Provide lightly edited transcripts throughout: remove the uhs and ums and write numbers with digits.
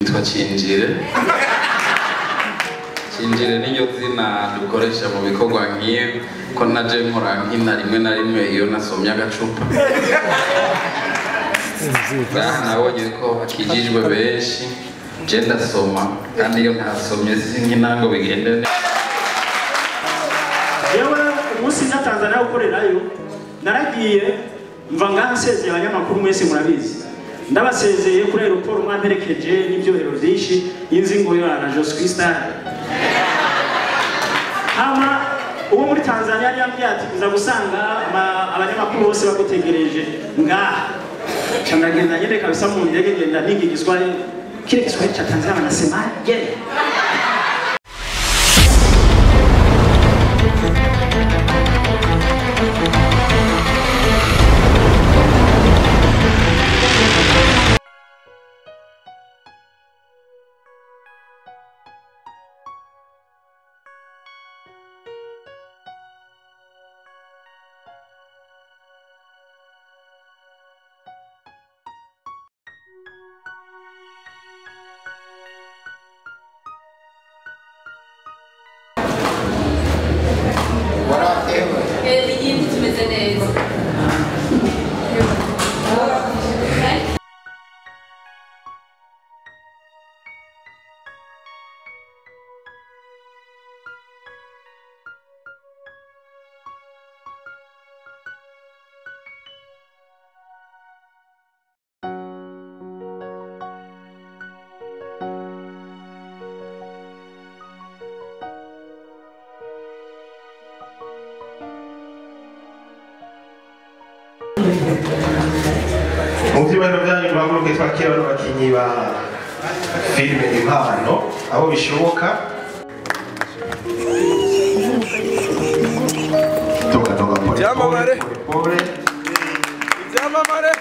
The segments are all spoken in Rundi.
Nitwa Cinjire. Cinjire niryo zina dukoresha mu bikorwa nk'ibi, ko naje nkora nkina rimwe na rimwe iyo nasomye agacupa. Ngaha nabonye ko hakijijwe benshi, je ndasoma kandi iyo ntasomye sinkina ngo bigende neza. Yewe umunsi nza Tanzania gukorerayo naragiye mva ngaha nsezeye abanyamakuru mwese murabizi. Ndabasezeye kuri aeroport mwamperekeje n'ibyohero byinshi inzi ngo yo na Jos Crystal. Hama uwo muri Tanzania yari yambwiye ati uza gusanga abanyamakuru bose bagutegereje ngaha. Ca ndagenda nyene kabisa mu ndege ngenda niga Igiswahili. Kile Kiswahili cha Tanzania wanasemaje? Mu byubahiro byanyu muhaguruke twakira bano bakinyi ba filime Impano aho bishoboka. Toka toka pole pole pole. Ibyamamare.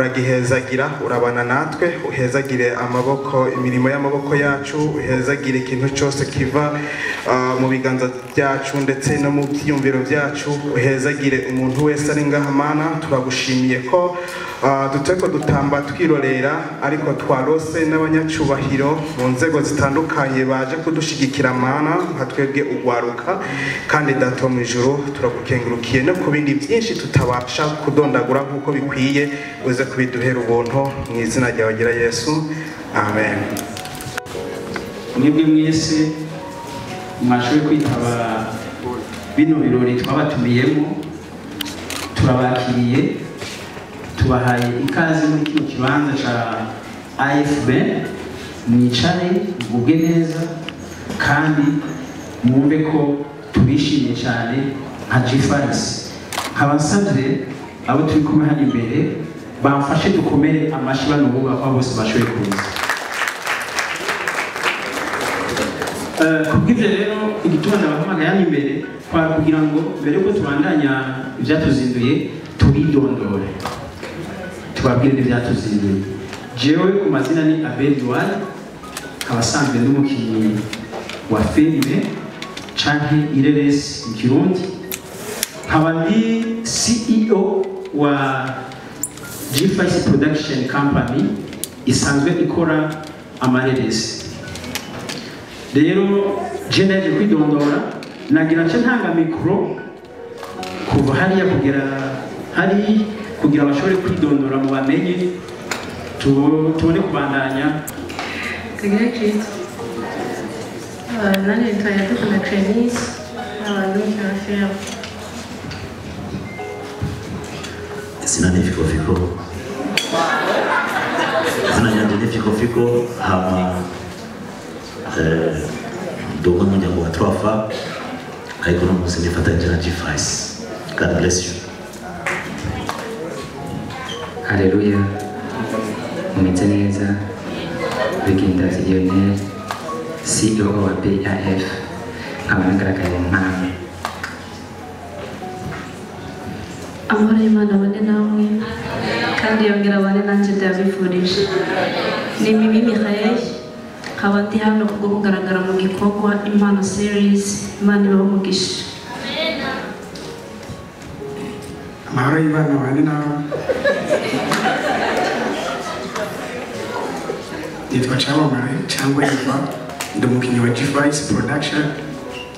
Uragihezagira, urabana natwe, uhezagire amaboko, imirimo y'amaboko yacu, uhezagire ikintu cyose kiva mu biganza byacu ndetse no mu byiyumviro byacu, uhezagire umuntu wese ari ngaha Mana. Turagushimiye ko duteko dutamba twirorera, ariko twarose n'abanyacubahiro mu nzego zitandukanye baje kudushigikira Mana, nka twebwe ugwaruka. Kandi Data wo mu ijuru turagukengurukiye no ku bindi byinshi tutabasha kudondagura nk'uko bikwiye, uze kubiduhera ubuntu mu izina ryawe gira Yesu, amen. Mwebwe mwese mwashoboye kwitaba bino birori twabatumiyemo, turabakiriye, tubahaye ikaze muri kino kibanza ca AFB. Mwicare mugubwe neza kandi mwumve ko tubishimiye cyane nka G5. Nkaba nsavye abo turi kumwe hano imbere bamfashe dukomere amashi bano bubakwa bose bashoboye kuza. Kubw'ivyo rero igituma ndabahamagaye hano imbere kwari kugira ngo mbere yuko tubandanya ivyatuzinduye tubidondore, tubabwire n'ivyatuzinduye. Jewe ku mazina ni Abel Dual, nkaba asanzwe ndi umukinyi wa filime canke ireresi mu Kirundi, nkaba ndi CEO wa G5 Production Company isanzwe ikora amareresi. Rero je naje kwidondora, nagira nce ntanga mikro kuva hariya kugera hari kugira bashobore kwidondora mu bamenye, tubone kubandanya. Tugire Kristo. Nani nitwa Iradukunda Crenise, nkaba ndi umukinnyi wa filime. Izina ni Fiko Fiko. Izina ryanje ni Fiko Fiko, hama ndi umwe mu muryango wa Twafa, ariko uno munsi nifatanyije na G5. God bless you. Haleluya, mumeze neza. Bigenda Lionel, CEO wa BAF, nkaba nagaragaye Impano. Amahoro y'Imana abane namwe kandi yongera abane nanjye, ndabifurije. Ni Mimi Mireille, nkaba ndi hano kubwo kugaragara mu gikorwa Impano series. Imana ibahe umugisha. Amahoro y'Imana abane nawe. Nitwa Cyamamare cyangwa Yva, ndi umukinnyi wa G-Vice Production,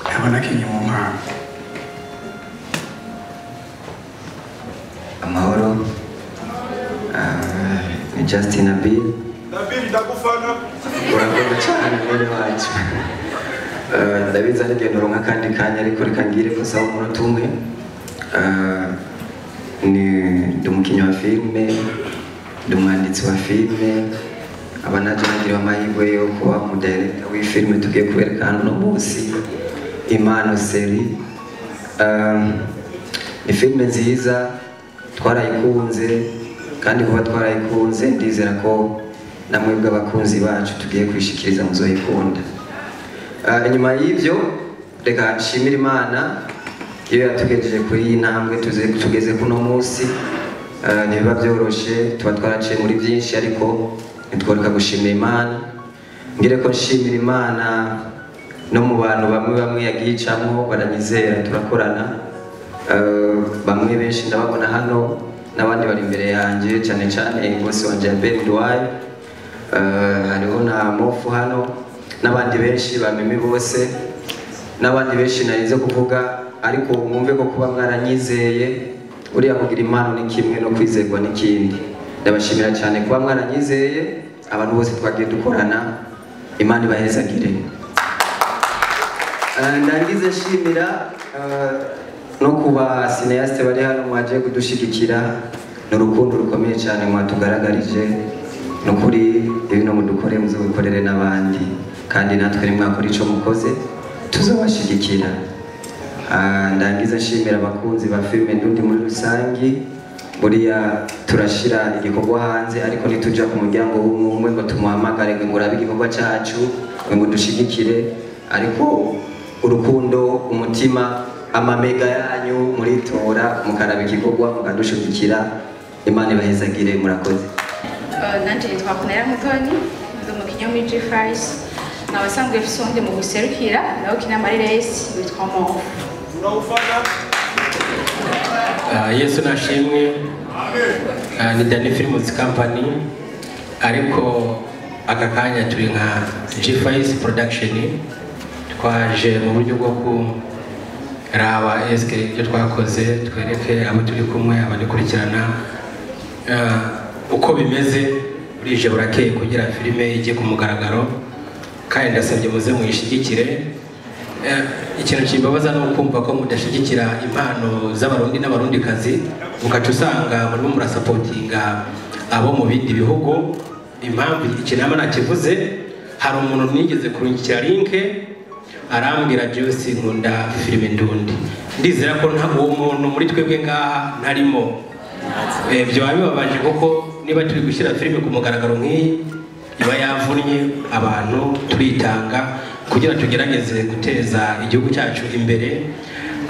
nkaba nakinnye mu mpano. Amahoro, ni Justin Abil. David ndagufana. Urakoze cyane mwene wacu. Ndabizi ari gendo ronka kandi kanya, ariko reka ngire gusa umunota umwe. Ni ndi umukinnyi wa filime, ndi umwanditsi wa filime, aba naje nagiriwe amahirwe yo kuba umudirector w'ifilime tugiye kubereka hano uno munsi, Impano Series. Ni filime nziza, twarayikunze, kandi kuba twarayikunze ndizera ko namwe bw'abakunzi bacu tugiye kwishikiriza muzoyikunda. Inyuma y'ibyo reka nshimire Imana iyo yatugejeje kuri iyi ntambwe tugeze kuno munsi. Ntibiba byoroshe, tuba twaraciye muri byinshi, ariko ntitworeka gushimira Imana. Ngire ko nshimira Imana no mu bantu bamwe bamwe yagiye icamwo baranyizera turakorana. Bamwe benshi ndababona hano n'abandi bari imbere yanjye, cyane cyane bosi wanje ya Ben Duai, hariho na Mofu hano n'abandi benshi bameme bose n'abandi benshi narinze kuvuga, ariko mwumve ko kuba mwaranyizeye, uriya kugira impano ni kimwe no kwizerwa n'ikindi. Ndabashimira cyane kuba mwaranyizeye, abantu bose twagiye dukorana, Imana ibahezagire. Ndangize nshimira no kuba cineaste bari hano mwaje kudushigikira, n'urukundo rukomeye cyane mwatugaragarije. Nukuri ibino mudukore muzobikorere n'abandi, kandi natwe nimwakora ico mukoze tuzobashigikira. Ndangiza nshimira abakunzi ba filime Ndundi muri rusangi. Buriya turashira igikorwa hanze, ariko ntituja ku muryango w'umwe ngo tumuhamagare ngo murabe igikorwa cacu ngo dushigikire, ariko urukundo, umutima, amamega yanyu muritora mukaraba igikorwa mukadushigikira. Imana ibahezagire, murakoze. Nanje nitwa Cornelia Mutoni, ndi umukinnyi wo muri G-Vice, nkaba nsanzwe mfise uwundi mu guserukira nawe ukina muri Race witwa Mofu. Yesu nashimwe. Ni Danny Films Company, ariko aka kanya turi nka G-Vice Production, twaje mu buryo bwo kuraba eske ibyo twakoze, twereke abo turi kumwe abadukurikirana uko bimeze. Burije burakeye kugira filime ijye ku mugaragaro, kandi ndasabye muze muyishigikire. Ikintu kimbabaza ni ukumva ko mudashigikira impano z'abarundi n'abarundikazi, ugaca usanga murimo murasapotinga abo mu bindi bihugu. Impamvu iki nama nakivuze, hari umuntu nigeze kurungikira linke arambwira Juice nkunda filime Ndundi. Ndizera ko nta uwo muntu muri twebwe ngaha ntarimo. Byo bibabaje kuko niba turi gushyira filime ku mugaragaro nk'iyi iba yavunnye abantu, turitanga kugira tugerageze guteza igihugu cyacu imbere,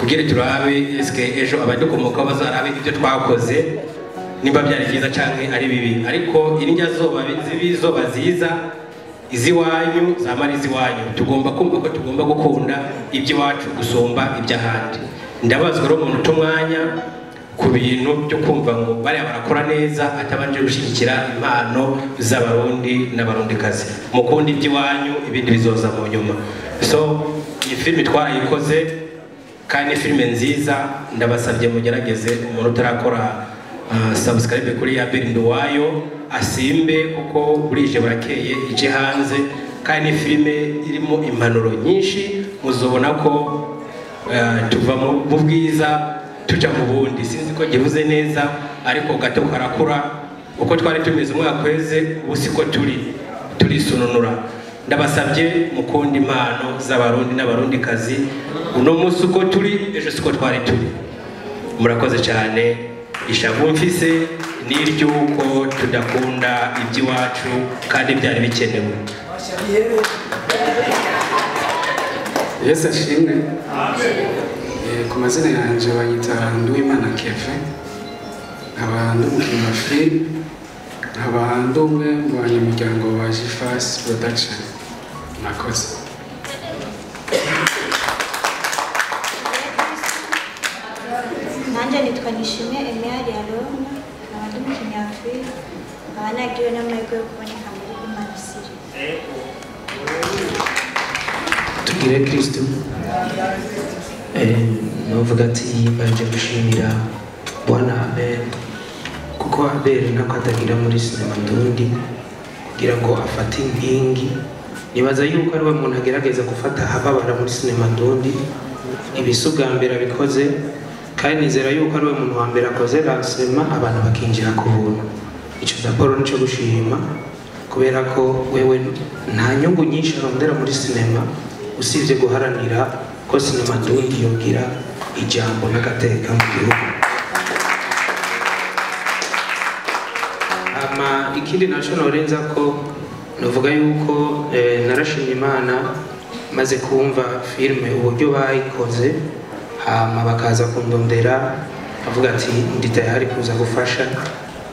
kugira turabe eske ejo abadukomokaho bazarabe ibyo twakoze nimba byari byiza canke ari bibi. Ariko indya zoba zibi zoba ziza, iziwanyu zamara iziwanyu. Tugomba kumva ko tugomba gukunda iby'iwacu gusumba iby'ahandi. Ndabazwa rero umuntu utumwanya ku bintu byo kumva ngo bariya barakora neza atabanje gushyigikira impano z'abarundi n'abarundikazi. Mukunda iby'iwanyu, ibindi bizoza mu nyuma. So iyi filime twarayikoze kandi ni filime nziza, ndabasabye mugerageze. Umuntu utarakora subscribe kuri ya Abel Nduwayo asimbe, kuko burije burakeye ije hanze, kandi ni filime irimo impanuro nyinshi. Muzobona ko tuva mu bwiza tuja mu bundi. Sinzi ko givuze neza, ariko gato karakura. Uko twari tumeze umwaka weze, ubu siko turi turisununura. Ndabasabye mukunda impano z'abarundi n'abarundikazi. Uno munsi uko turi, ejo siko twari turi. Murakoze cyane. Ishavu mfise ni iry'uko tudakunda iby'iwacu kandi byari bikenewe. Yesu ashimwe. Ku mazina yanjye banyita Nduwimana Kevin, nkaba ndi umukinnyi wa filime, nkaba ndi umwe mu banyamuryango wa G-Vice Production. Murakoze. Nanjye nitwa Nishimwe Emile Arona, nkaba ndi umukinnyi wa filime, nkaba nagiriwe n'amahirwe yo kuboneka muri Imana Siri. Tugire Kristo. Novuga ati mbanje gushimira Bwana Abel, kuko Abel ntako atagira muri sinema ndundi kugira ngo afate inkingi. Nibaza yuko ari we muntu agerageza gufata ahababara muri sinema ndundi, ibisi ubwa mbere abikoze, kandi nizera yuko ari we muntu wa mbere akoze lancement abantu bakinjira ku buntu. Ico d'abord nico gushima, kubera ko wewe nta nyungu nyinshi arondera muri sinema usibye guharanira ko sinema ndundi yogira ijambo n'agateka mu gihugu. Ama ikindi naco norenza ko novuga yuko narashimye Imana maze kumva filme uburyo bayikoze, hama bakaza kundondera avuga ati ndi tayari kuza gufasha.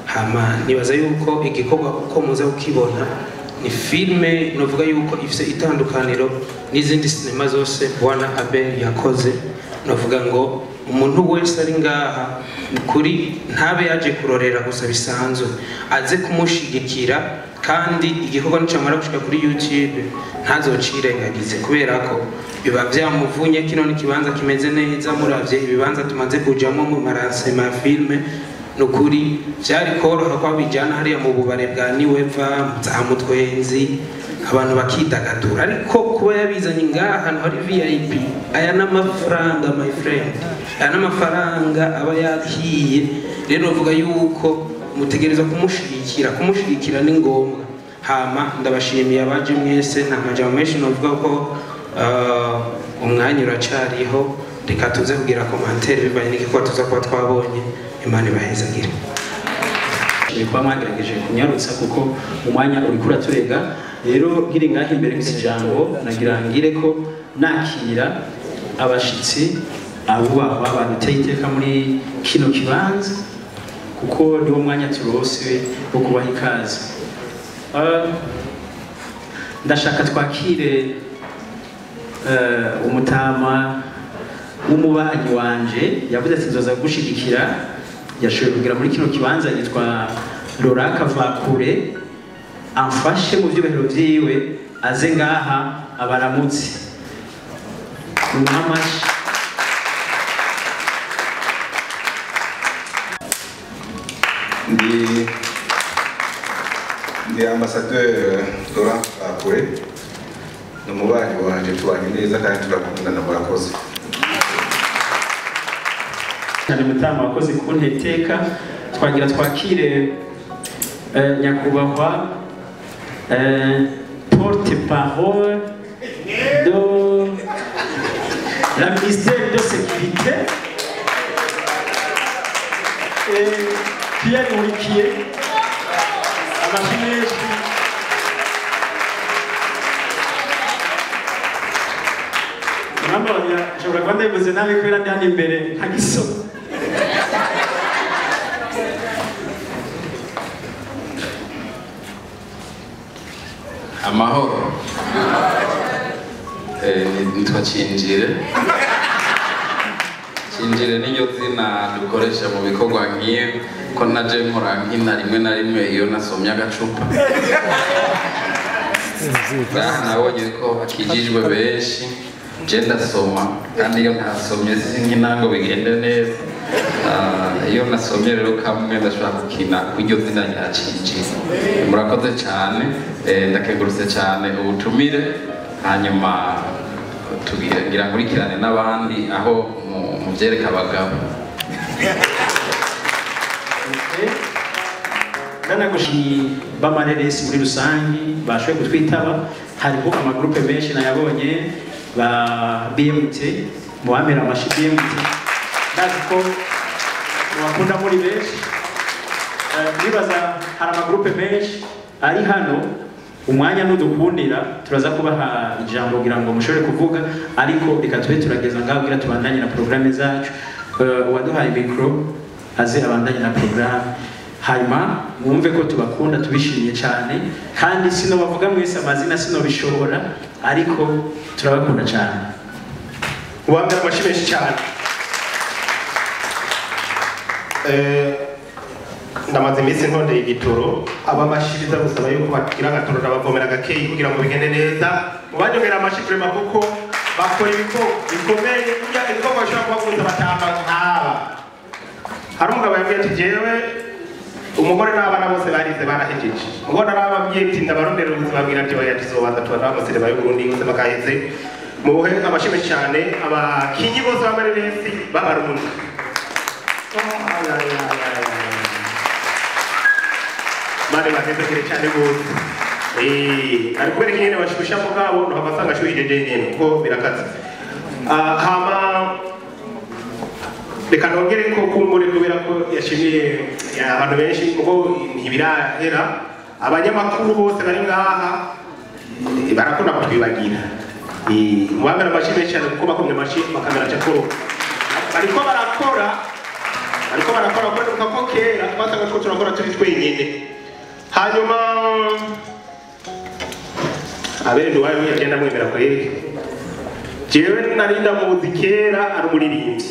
Hama nibaza yuko igikorwa uko muza kukibona ni filme novuga yuko ifise itandukaniro n'izindi sinema zose Bwana Abel yakoze. Novuga ngo umuntu wese ari ngaha kuri ntabe yaje kurorera gusa bisanzwe, aze kumushigikira, kandi igikorwa nicamara gushika kuri YouTube ntazocirengagize, kubera ko biba vyamuvunye. Kino ni kibanza kimeze neza, muravye ibibanza tumaze kujamo mu maransema ya filme, nukuri vyari koroha ko bijana hariya mu bubare bwa Niweva za Mutwenzi abantu bakidagadura, ariko kuba yabizanye ngaha ahantu hari VIP, aya n'amafaranga my friend, aya n'amafaranga aba yahiye. Rero uvuga yuko mutegereza kumushigikira, kumushigikira ni ngombwa. Hama ndabashimiye abaje mwese, nta majambo menshi novuga ko umwanya uracariho, reka tuze kugira commentaire bivanye n'igikorwa tuza kuba twabonye. Imana ibahezagire. Kuba mwagerageje kunyarutsa kuko umwanya uriko uraturega. Rero nkiri ngaha imbere mfise ijambo nagira ngire ko nakira abashitsi abubahwa baduteye iteka muri kino kibanza, kuko niwo mwanya turose wo kubaha ikaze. Ndashaka twakire umutama w'umubanyi wanje yavuze ati nzoza gushigikira, yashoboye kugera muri kino kibanza, yitwa Laurent Kavakure, amfashe mu vyubahiro vyiwe aze ngaha abaramutse. Mwamashi. Ndi ambassadeur Laurent Kavakure, ni umubanyi wanje, tubanye neza kandi turakundana, murakoze. Cyane mutama wakoze kunteteka. Twagira twakire nyakubahwa porte parole de la ministère de sécurité Pierre Nkurikiye, amashyi menshi. Mwambonye nshobora kuba ndabivuze nabi kubera ndi hano imbere nkagisoma. Amahoro. Nitwa Cinjire. Cinjire niryo zina dukoresha mu bikorwa nk'ibi, ko naje nkora nkina rimwe na rimwe iyo nasomye agacupa. Ngaha nabonye ko hakijijwe benshi, je ndasoma kandi iyo ntasomye sinkina ngo bigende neza. Iyo nasomye rero kamwe ndashobora gukina kw'iryo zina rya Cinjire. Murakoze cyane, ndakengurutse cyane ubutumire, hanyuma tugira nkurikirane n'abandi aho muvyereka abagabo. Ndanagushimiye bamareresi muri rusangi bashoboye kutwitaba, hariho amagrupe menshi nayabonye ba BMT, muwamera amashi BMT, ndazi ko mubakunda muri benshi. Nibaza hari amagrupe menshi ari hano, umwanya nudukundira turaza kubaha ijambo kugira ngo mushobore kuvuga, ariko reka tube turageza ngaho kugira tubandanye na programme zacu. Uwaduhaye micro aze abandanye na programme, hanyuma mwumve ko tubakunda tubishimiye cyane, kandi sino bavuga mwese amazina sino bishobora, ariko turabakunda cyane. Uwambere amashyi menshi cyane. Ndamaze iminsi ntondeye igitoro abamashiriza gusaba yuko bagira agatoro ndabavomera gakeyi kugira ngo bigende neza mubanyongera amashi vraiment kuko bakora ibikorwa bikomeye burya ibikorwa bashobora kubakuza batamba nk'aba. Hari umugabo yambwiye ati jewe umugore n'abana bose barize barahejeje umugore narababwiye ati ndabarondera ubuzima bwira ati oya tuzobanza tubana amasere y'u Burundi yose bakaheze muhe amashimwe cyane abakinyi bose b'amareresi b'abarundi. Mane bahezekere cyane gose ari kubera nyene bashusha mugabo no abasanga ashuhije nyene kuko birakaze. Hama reka nongere ko kumbure kubera ko yashimiye abantu benshi kuko ntibirahera abanyamakuru bose bari ngaha barakunda kutwibagira. Mubambere amashyi menshi cyane kuko bakomye amashyi bakamera cyakoro bariko barakora kuko kera twasanga two turakora turi twenyene. Hanyuma abere nduwayo yagenda mwemera kweri jewe nari ndamuzi kera ari umuririmbyi.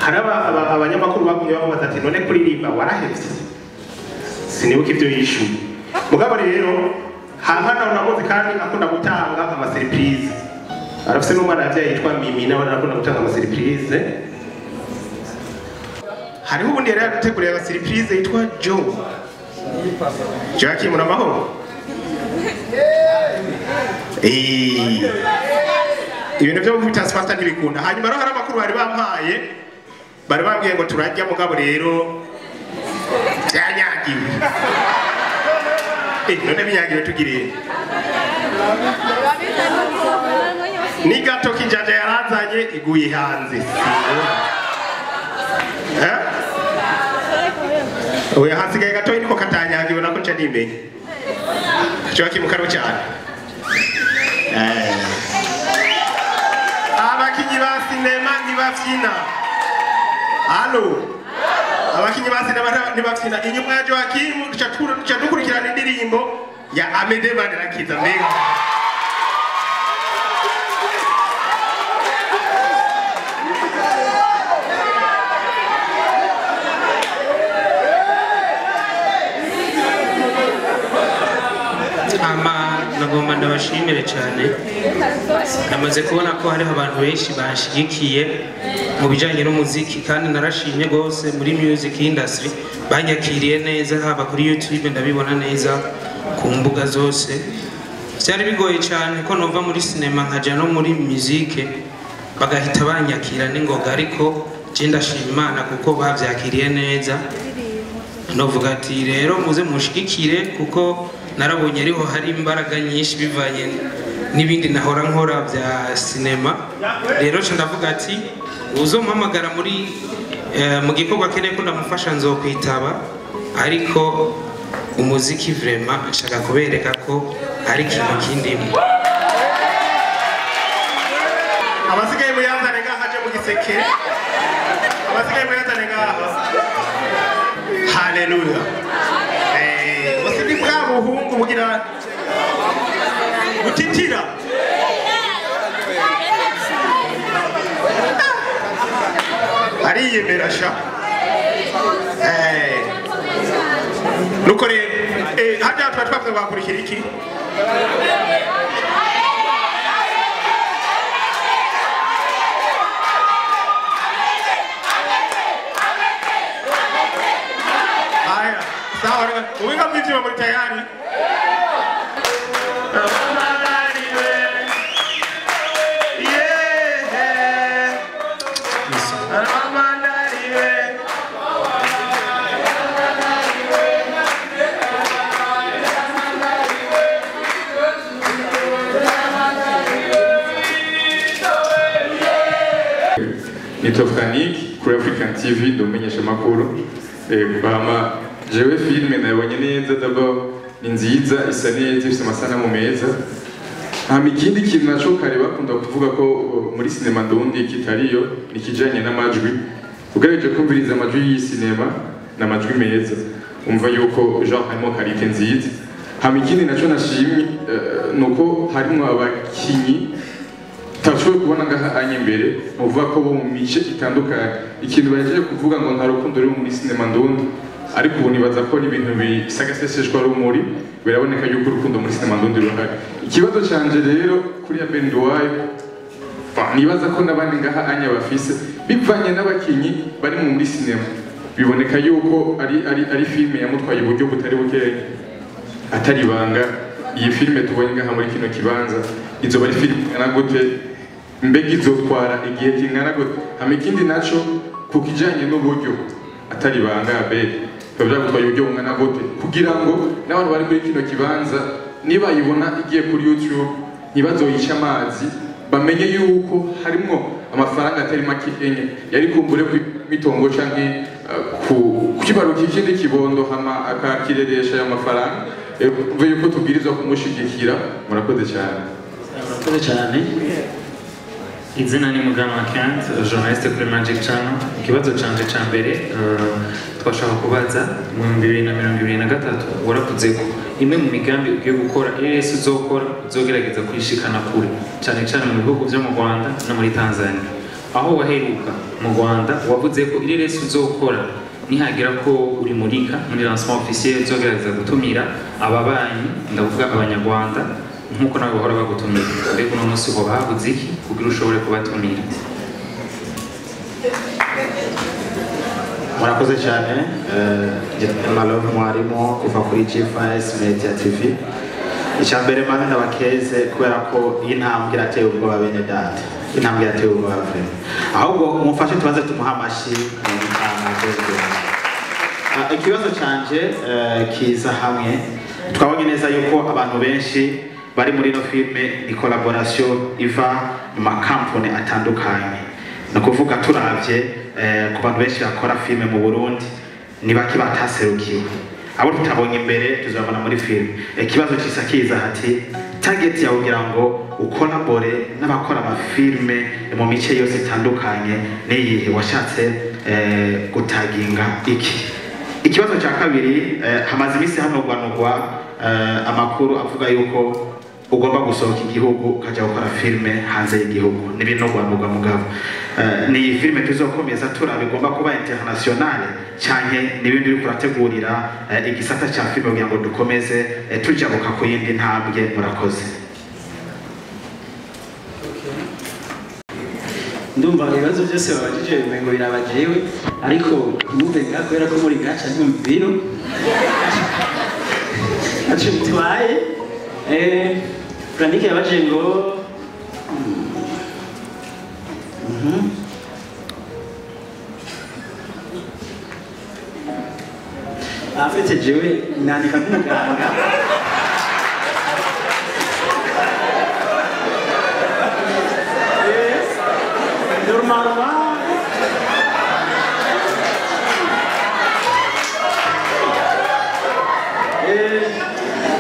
Hari abanyamakuru bagumye bamubaza ati none kuririmba warahevye sinibuka ibyo yishuye. Mugabo rero hankana namuzi kandi akunda gutanga ama surprise arafise n'umwana yavyaye yitwa Mimi nawe arakunda gutanga ama surprise. Hariho ubundi yari yaduteguriye ama surprise yitwa Joe. Jackie muramahoro. Ibintu byo gukubita sipasta ntibikunda. Hanyuma rero hari amakuru bari bampaye bari bambwiye ngo turajya mugabo rero byanyagiwe. None binyagiwe tugiriye ni gato kinjanja yarazanye iguye hanze. Oya hasigaye gato niko katanyagiwe nako nca nimenye. Joaquim mukaro cyane. Abakinyi ba sinema ntibafyina. Allo. Abakinyi ba sinema ntibafyina. Inyuma ya Joaquim duca dukurikirana indirimbo ya Amede Manirakiza mbega. Ama nagomba ndabashimire cyane namaze kubona ko hariho abantu benshi banshigikiye mu bijyanye n'umuziki kandi narashimye rwose muri music industry banyakiriye neza haba kuri YouTube ndabibona neza ku mbuga zose. Byari bigoye cyane ko nova muri sinema nkaja no muri music bagahita banyakira n'ingoga ariko je ndashima Imana kuko bavyakiriye neza. Novuga ati rero muze mushigikire kuko narabonye ariho hari imbaraga nyinshi bivanye n'ibindi nahora nkora bya sinema. Rero nca ndavuga ati uzompamagara muri mu gikorwa keneye ko ndamufasha nzokwitaba ariko umuziki vraiment nshaka kubereka ko ari ikintu kindimo. Abasigaye muyanzane ngaha aje mu giseke. Abasigaye muyanzane ngaha. Haleluya. Bose ni bwa buhungu bugira gutitira. Ariyemera sha. Nuko rero hajya twavuze bakurikira iki? Haya, sawa uwinga mwivyuma muri tayari. Nitwa Frank kuri African TV ndumenyesha makuru. Hama jewe filme nabonye neza d'abord ni nziza isa neza ifite amasanamu meza. Hama ikindi kintu naco kare bakunda kuvuga ko muri sinema ndundi kitariyo ni kijanye n'amajwi. Ugerageje kumviriza amajwi y'iyi sinema n'amajwi meza umva yuko genre harimo qualité nziza. Hama ikindi naco nashimye nuko harimo abakinyi tacu Nashoboye kubona ngaha anya imbere muvuga ko bo mu mice itandukanye ikintu bahejeje kuvuga ngo nta rukundo ruri muri sinema ndundi, ariko ubu nibaza ko ari ibintu bisagaseseshwa rumuri, biraboneka yuko urukundo muri sinema ndundi ruhari. Ikibazo canje rero kuri Abel Nduwayo, nibaza ko n'abandi ngaha anya bafise bivanye n'abakinyi bari muri sinema, biboneka yuko ari filme yamutwaye uburyo butari bukeya, atari ibanga. Iyi filme tubonye ngaha muri kino kibanza izoba ari filme ingana gute? Mbega izotwara igihe kingana gute? Hama ikindi naco ku kijanye n'uburyo, atari ibanga Abel, biba byagutwaye uburyo bungana gute kugira ngo n'abantu bari muri kino kibanza nibayibona igiye kuri YouTube ntibazoyice amazi, bamenye yuko harimwo amafaranga atari make enye yari kumbure ku mitongo canke kukibaruka ikindi kibondo hama akakireresha ayo mafaranga. Mve yuko tubwirizwa kumushigikira. Murakoze cyane. Murakoze cyane. Izina ni Muganwa Kent, journaliste kuri Magic Channel. Ikibazo canje ca mbere twashaka kubaza mu 2023 waravuze ko imwe mu migambi ugiye gukora irese uzokora uzogerageza kwishikana kure cyane cyane mu bihugu byo mu Rwanda no muri Tanzania. Aho waheruka mu Rwanda wavuze ko irese uzokora nihagira ko uri murika muri lancement officiel uzogerageza gutumira ababanyi, ndavuga abanyarwanda nkuko nawe bahora bagutumira. Mbega uno munsi hoba habuze iki kugira ushobore kubatumira? Murakoze cyane. Malove mwarimu kuva kuri G5 Media TV. Icya mbere mana ndabakeze kubera ko iyi ntambwe irateye ubwoba bene data, intambwe irateye ubwoba vrema. Ahubwo mumfashe tubanze tumuha amashyi. Ikibazo canje kiza hamwe, twabonye neza yuko abantu benshi bari muri ino filme ni collaboration iva mu makampani atandukanye. Ni ukuvuga turavye ku bantu benshi bakora filme mu Burundi ni bake bataserukiwe, abo tutabonye imbere tuzabona muri filme. Ikibazo cisa kiza hati target yawe kugira ngo ukolabore n'abakora amafilme mu mice yose itandukanye niyihe washatse gutaginga iki? Ikibazo cya kabiri, hamaze iminsi hanogwanogwa amakuru avuga yuko ugomba gusohoka igihugu ukajya gukora filme hanze y'igihugu n'ibinogwanogwa mugabo. Ni iyi filme tuzokomeza turaba igomba kuba internationale canke n'ibindi uri kurategurira igisata cya filme kugira ngo dukomeze tujabuka ku yindi ntambwe? Murakoze. Ndumva ibibazo byose babajije umengo birabajewe, ariko ntimwumve nga kubera ko muri gaca ntimwumve ibintu aco bitwaye. Franike yabajije ngo afite jewe nandika nk'umuganga. Normalement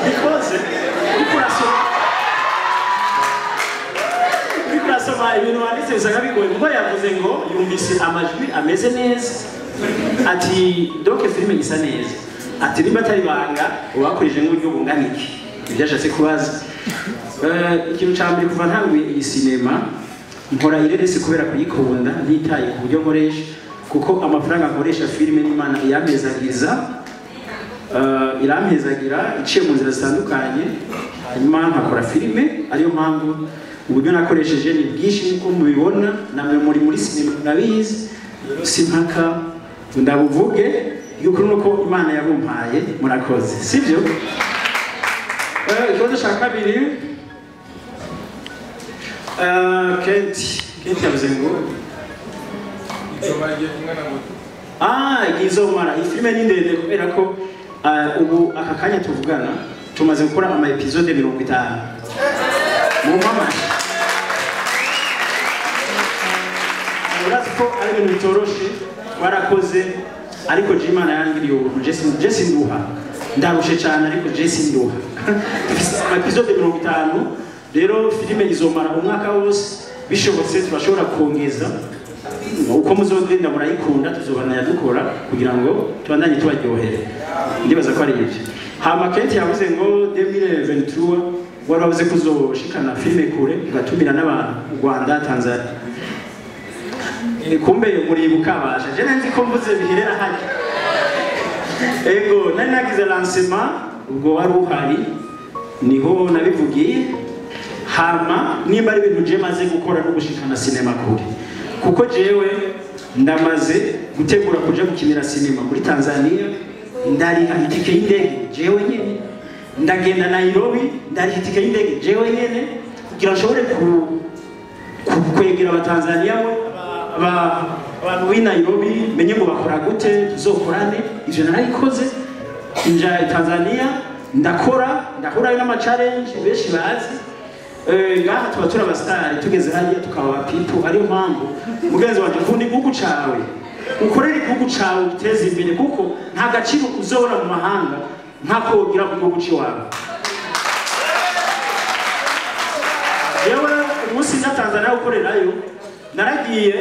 because uriko ibintu wanditse usanga bigoye, kuko yavuze ngo yumvise amajwi ameze neza, ati donc filime isa neza, ati nimba atari banga ubakoresheje nk'uburyo bungana iki? Ibyo yashatse kubaza. Ikintu ca mbere, kuva ntanguye iyi sinema nkora ireresi kubera kuyikunda, ntitaye ku buryo nkoresha, kuko amafaranga nkoresha filime n'Imana iyampezagiza, irampezagira iciye mu nzira zitandukanye, hanyuma nkakora filime. Ariyo mpamvu uburyo nakoresheje ni bwinshi nk'uko mubibona, namwe muri sinema murabizi, simpaka ndabuvuge yuko nuko Imana yabumpaye. Murakoze, sibyo? Ikibazo cya kabiri, Kent yavuze ngo izomara iyi filime ni ndende kubera ko ubu aka kanya tuvugana tumaze gukora ama episode 50. Mu mama urazi ko ari ibintu bitoroshe, warakoze, ariko Imana yangiriye ubuntu. Jesse nduha ndarushe cyane, ariko Jesse nduha dufise ama episode 50. Rero filime izomara umwaka wose, bishobotse turashobora kongeza uko muzogenda murayikunda, tuzobana dukora kugira ngo tubandanye tubaryohere. Ndibaza ko ari ibyo. Hama Kent yavuze ngo 2023 Wari wavuze ko uzoshikana filime kure, ugatumira n'abantu mu Rwanda, Tanzania. Kumbe muribuka basha je nzi ko mvuze bihirera hajya. Ego nari nagize lancement, ubwo wari uhari niho nabivugiye. Hama nimba ari ibintu je maze gukora no gushikana sinema kure, kuko jewe ndamaze gutegura kuja gukinira sinema muri Tanzania, ndariha itike y'indege jewe nyene, ndagenda Nairobi ndariha itike y'indege jewe nyene kugira nshobore kwegera abatanzania abantu b'i Nairobi, menye ngo bakora gute, tuzokorane. Ivyo narabikoze, nja Tanzania ndakora, ndahura n'ama challenge benshi bazi. Ngaha tuba turi abasitari, tugeze hariya tukaba abapipo. Ariyo mpamvu mugenzi wanje, ukunda igihugu cawe, ukorere igihugu cawe, uteze imbere, kuko nta gaciro uzobona mu mahanga nk'ako wogira mu gihugu c'iwawe. Jewe umunsi nja Tanzania gukorerayo, naragiye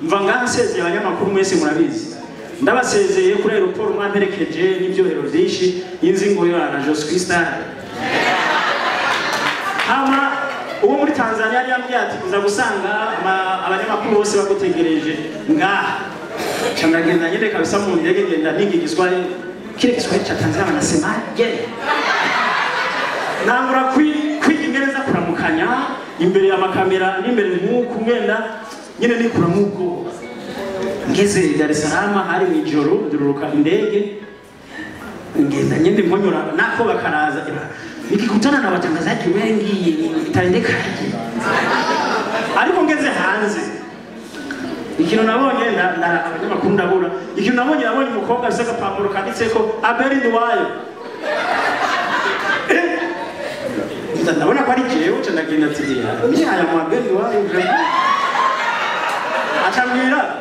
mva ngaha nsezeye abanyamakuru mwese murabizi, ndabasezeye kuri aeroport mwamperekeje n'ibyohero vyinshi, inzi ngo yo na je suis star. Hama uwo muri Tanzania yari yambwiye ati uza gusanga abanyamakuru bose bagutegereje ngaha. Ca ndagenda nyene kabisa mu ndege, ngenda niga igiswahili, kile Kiswahili cha Tanzania wanasemaje? Nangura kwiga ingereza kuramukanya imbere y'amakamera n'imbere nk'uku ngenda nyene nikura nk'uko. Ngeze Dar es Salaam hari mw'ijoro, ndururuka indege ngenda nyende mponyora nako bakaraza, nikikutana na watangazaji wengi itaendekaje? Ariko ngeze hanze ikintu nabonye, abanyamakuru ndabura ikintu nabonye, nabonye umukobwa afise agapapuro kanditseko Abel Nduwayo. Ndabona ko ari jewe, nca ndagenda ati mimi aya mu Abel Nduwayo. Acambwira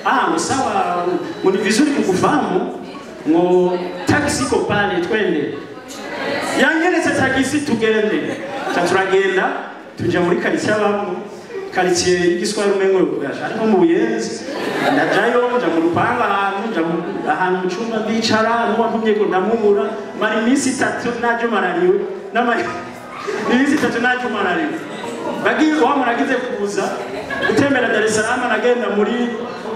ah, sawa, ngo ni vizuri kukufahamu, ngo taxi iko pale twende. Yanyeretse tagisi tugende. Turagenda tuja muri quartier abamwo, quartier y'igiswahili umengo ariko mu Buyenzi. Ndajayo nja mu rupanga ahantu, nja ahantu mu cumba ndicara, n'uwantumye ko ndamubura, mara iminsi itatu najo marariwe, iminsi itatu najo marariwe. Bagiye wa muragize kuza gutembera Dar es Salaam, nagenda muri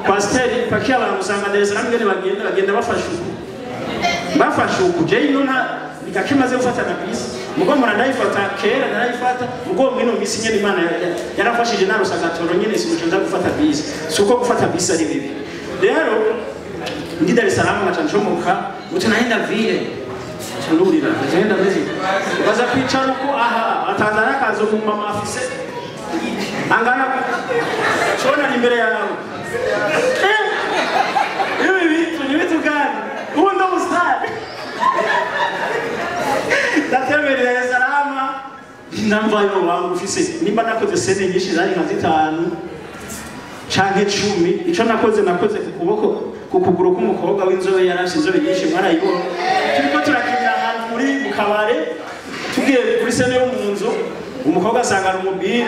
Coaster pakia abantu usanga Dar es Salaam ngene bagenda bafashe uku, bafashe uku. Je ino nta nikakimaze gufata na bisi, mugo murandayifata kera narayifata, mugo mwino misi nyene Imana yarafashije narusa gatoro nyene simuco nza gufata bisi. Suko gufata bisi ari bibi. Rero ndi Dar es Salaam ngaca ncomoka uti naenda vile candurira naenda mezi baza kwicara uko aha Tanzania kazo mu mama afise angana chona imbere yawe. Ibi bitu ni bitu gani? Ubu ndo musitari. Ndatemberera Dar es Salaam ndamvayo wangu ufise nimba nakoze sene nyinshi zari nka 5 canke 10. Ico nakoze ku kuboko ku kuguru k'umukobwa w'inzobe, yarafise inzobe nyinshi mwarayibona. Turiko turakinira ahantu muri mu kabare, tugiye kuri sene yo mu nzu, umukobwa asanga ari umubire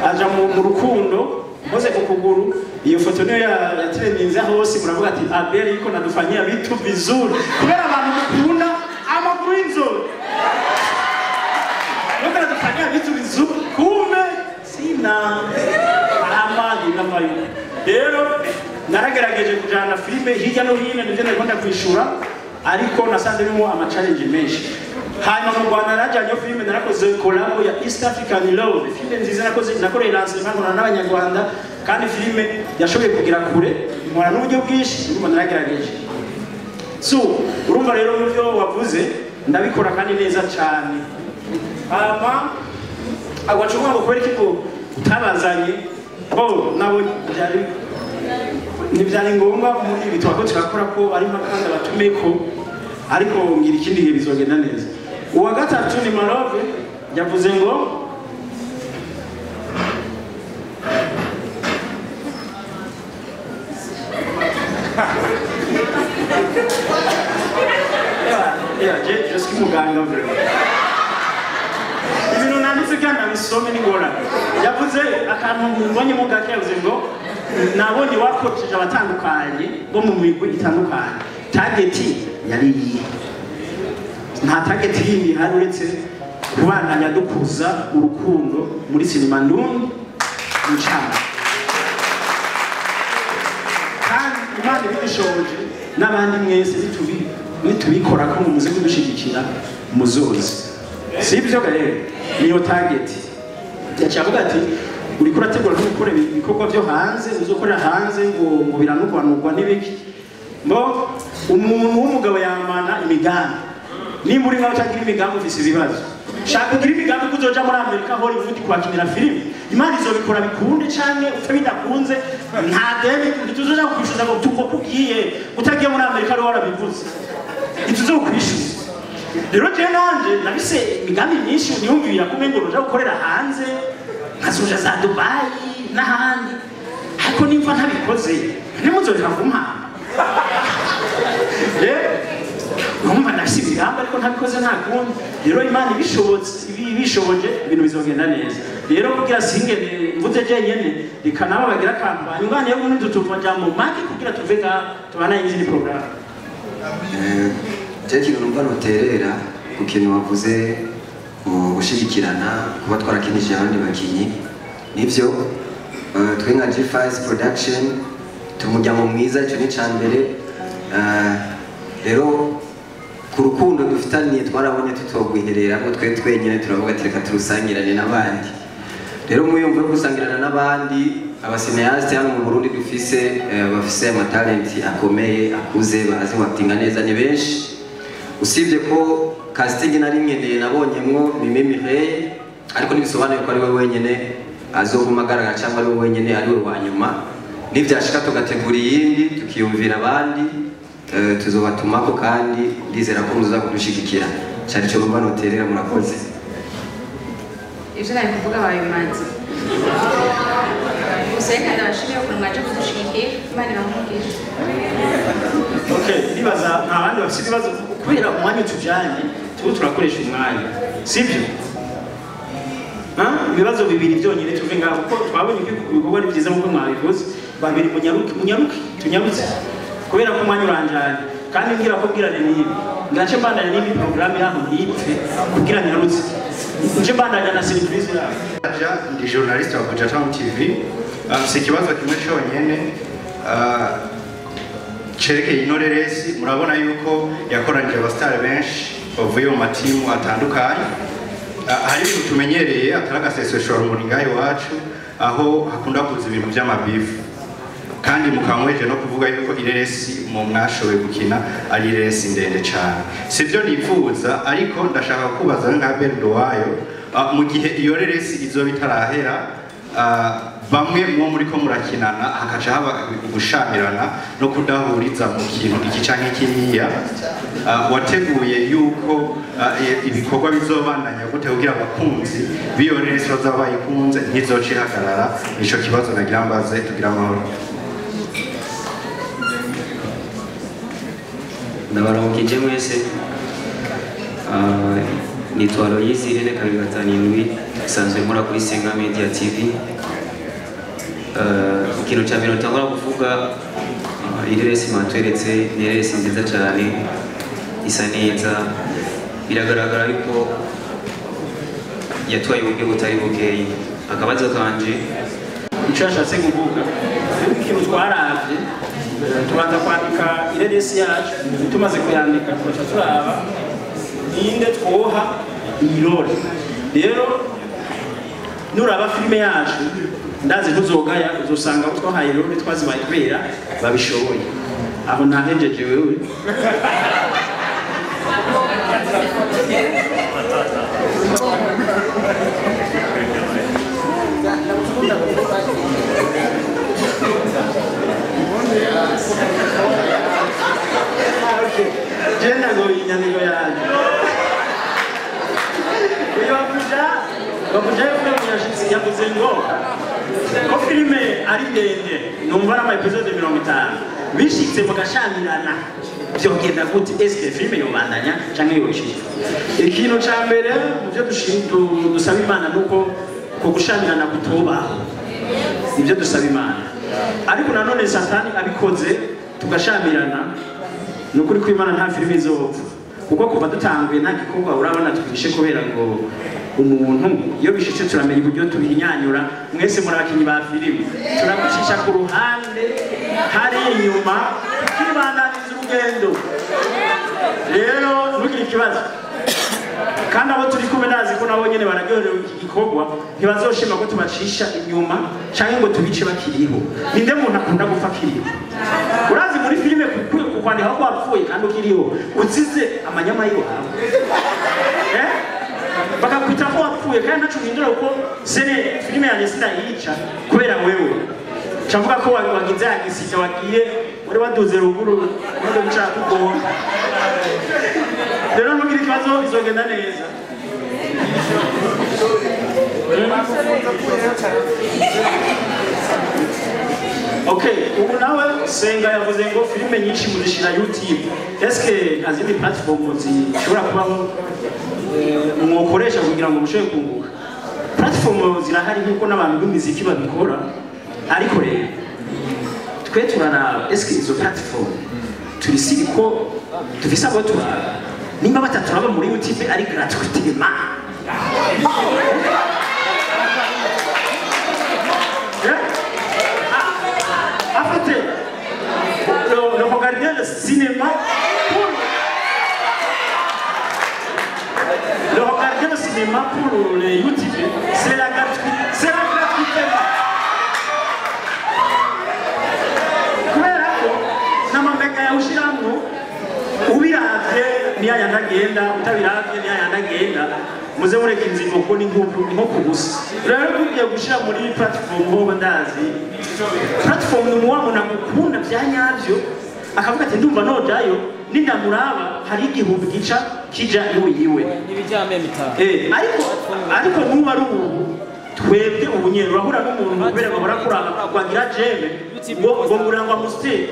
aja mu rukundo mpoze ku kuguru. Iyo foto niyo yatrendinze hose, muravuga ati Abel yuko nadufanyia vitu vizuri, kubera abantu mukunda amaguru y'inzobe yuko nadufanyia vitu vizuri, kumbe sina amani n'amayo. Rero naragerageje kujana filime hirya no hino, nivyo nariko ndakwishura, ariko nasanze birimo ama challenge menshi. Hanyuma mu Rwanda narajanye filime, narakoze collab ya East African Love, filime nziza nakoze, nakoreye lancement nkorana n'abanyarwanda, kandi filime yashoboye kugira kure, nkora n'uburyo bwinshi, urumva naragerageje. So urumva rero mu byo wavuze ndabikora kandi neza cyane. Hama agwacunga ngo kubera iki ko utabazanye bo nabo byari ntibyari ngombwa muri ibi twako turakora ko ari makanda batumeko, ariko ngira ikindi gihe bizogenda neza. Uwa gatatu ni Malove yavuze ngo je suis muganga vraiment. Ibintu nanditse kandi nabisome n'ingorane. Yavuze akantu mbonye mu gake, yavuze ngo nabonye wakoresheje abatandukanye bo mu migwi itandukanye. Target yari iyihe? Nta target yindi ihari uretse Kubandanya dukuza urukundo muri sinema ndundi mucana. Kandi Imana ibishoboje n'abandi mwese nitubikora ko muze kudushigikira muzozi. Sibyo rero niyo target. Yacavuga ati uriko urategura gukora ibikorwa byo hanze uzokorera hanze ngo biranugwanugwa n'ibiki. Mbo umuntu w'umugabo yamana imigambi. Nimba uri nkaho utagira imigambi ufise ibibazo. Shaka kugira imigambi kuzoja muri Amerika Hollywood kwakinira filime. Imana izobikora bikunde canke upfe bidakunze nta deni ntituzoja kwishuza ngo tuko kugiye utagiye muri Amerika ari warabivuze. Ntituzokwishuza. Rero je nanje nabise imigambi myinshi niyumvira kumengo roja gukorera hanze nkazoja za Dubai n'ahandi. Ariko nimva ntabikoze ntimuzoreka kumpamba. Numva nafise imigambi ariko ntabikoze nta kundi. Rero Imana ibishobotse ibishoboje ibintu bizogenda neza. Rero kugira singene mvuze jenyene reka nabo bagira kampani ngane yo n'utu tuva jambo make kugira tuve ka tubana izindi program. Je kintu numva noterera ku kintu wavuze gushigikirana kuba twarakinije abandi bakinyi nivyo twe nka G5 Production tumuryango mwiza ico ni cambere. Rero ku rukundo dufitaniye twarabonye tutogwiherera ngo twe twenyene turavuga ati reka turusangirane n'abandi. Rero muyumve gusangirana n'abandi abasineaste hano mu Burundi dufise bafise amatalenti akomeye akuze bazi watinga neza ni benshi. Usibye ko casting nari nkeneye nabonyemwo Mimi Mireille ariko nibisobanuye ko ari we wenyene azoguma agaragara cyangwa ari we wenyene ari we wa nyuma. Nivyashika tugategura iyindi tukiyumvira abandi tuzobatumako kandi ndizera ko muza kudushigikira. Cyari cyo numva noterera murakoze. Ivyo nari kuvuga babimaze. Gusa reka ndabashimire ukuntu mwaje kudushigikira. Imana ibahumugishe. Okay, nibaza nta bandi bafite ibibazo kubera umwanya tujanye tuba turakoresha umwanya. Sibyo? Ibibazo bibiri byonyine tuve ngaho kuko twabonye ko ibikorwa ari byiza nk'uko mwabivuze. Babiri munyaruke tunyarutse kubera ko umwanya uranjanye kandi ngira ko bwirane nibi ngace mbandanya n'indi programme yaho ntipfe kugira nyarutse nje mbandanya na surprise yaho. Ndi journaliste wa Buja Town TV. Si ikibazo kimwe cyonyene cerekeye inoreresi. Murabona yuko yakoranije abasitari benshi bavuye mu matimu atandukanye. Hari ibintu tumenyereye atari agaseseshora muri ngaho iwacu aho hakunda kuza ibintu by'amabifu kandi mukamweje no kuvuga yuko ireresi mu mwashoboye gukina ari ireresi ndende cyane. Sivyo nifuza ariko ndashaka kubaza nka Bendowayo mu gihe iyo reresi izoba itarahera bamwe mu muri ko murakinana hakaca haba gushamirana no kudahuriza mu kintu iki canke kiriya, wateguye yuko ibikorwa bizobandanya gute kugira abakunzi b'iyo reresi bazaba bayikunze ntizoce ihagarara? Nico kibazo nagira mbaze tugira amahoro. Ndabaramukije mwese. Nitwa Aloyizi Irene 257 nsanzwe nkora kuri Senga Media TV. Ikintu cya mbere ntangura kuvuga ireresi mwatweretse ni ireresi nziza cyane isa neza biragaragara yuko yatwaye uburyo butari bukeyi. Akabazo kanje icyo yashatse kuvuga ikintu twaravye tubanza kwandika ireresi yacu tumaze kuyandika tugaca turaba ninde twoha irore. Rero nuraba filime yacu ndazi ntuzogaya uzosanga abo twahaye irore twazibaye kubera babishoboye. Aho ntahejeje wewe. Jenda ngo inyandiko yanjye uyu bavuja yavuze ngo ko filime ari ndende numva ari ama episode 50 bishitse mugashamirana byogenda gute? Eske filime yobandanya canke yoshitse? Ikintu ca mbere mu byo dusaba Imana nuko ko gushamirana kutubaho ibyo dusaba Imana, ariko nanone Satani abikoze tugashamirana nukuri ko Imana nta filime izopfa. Kuko kuva dutanguye nta gikorwa urabona twishe kubera ngo umuntu iyo bishitse turamenya uburyo tubihinyanyura. Mwese muri abakinyi ba filime, turagucisha ku ruhande hari inyuma tukibandaniza urugendo. Rero ntugire ikibazo, kandi abo turi kumwe ndazi ko nabo nyene bararyoherewe iki gikorwa, ntibazoshima ko tubacisha inyuma canke ngo tubice bakiriho. Ninde muntu akunda gupfa akiriho? Urazi muri filime kukwandika ko wapfuye kandi ukiriho, uzize amanyama y'iwawe, bakakwita ko wapfuye kandi ntaco uhindura, kuko sene filime yanjye sinayica kubera wewe. Cavuga ko wagize agisija, wagiye wari waduze ruguru imodoka ishaka kugonga. Rero ntugire ikibazo, bizogenda neza. Okay, ubu nawe Senga yavuze ngo filime nyinshi muzishira YouTube. Eske nta zindi platform zishobora kubaho mwokoresha kugira ngo mushobore kunguka? Platform zirahari nk'uko n'abantu b'imiziki babikora, ariko rero twe turaraba eske izo platform turisiri ko dufise abo turaba, nimba bataturaba muri YouTube ari gratuitement. En fait, le regarder le cinéma pour le regarder le cinéma pour les YouTube, c'est la gratuité, c'est la gratuité. Kubera ko n'amamega yawushiramwo ubiravye niya yandagenda, utabiravye niya yandagenda, muze mureka inzigo ko ni nko kubusa. Rero tugiye gushira muri platform ho ndazi platform ni wa muntu agukunda bya nyavyo akavuga ati ndumva nojayo nindamuraba hari igihumbi gica kija iwe yiwe. Ariko nuba ari ubu twebwe ubu nyene urahura n'umuntu kubera bahora kuraba wagira jeme ngo ngurangwa musiteri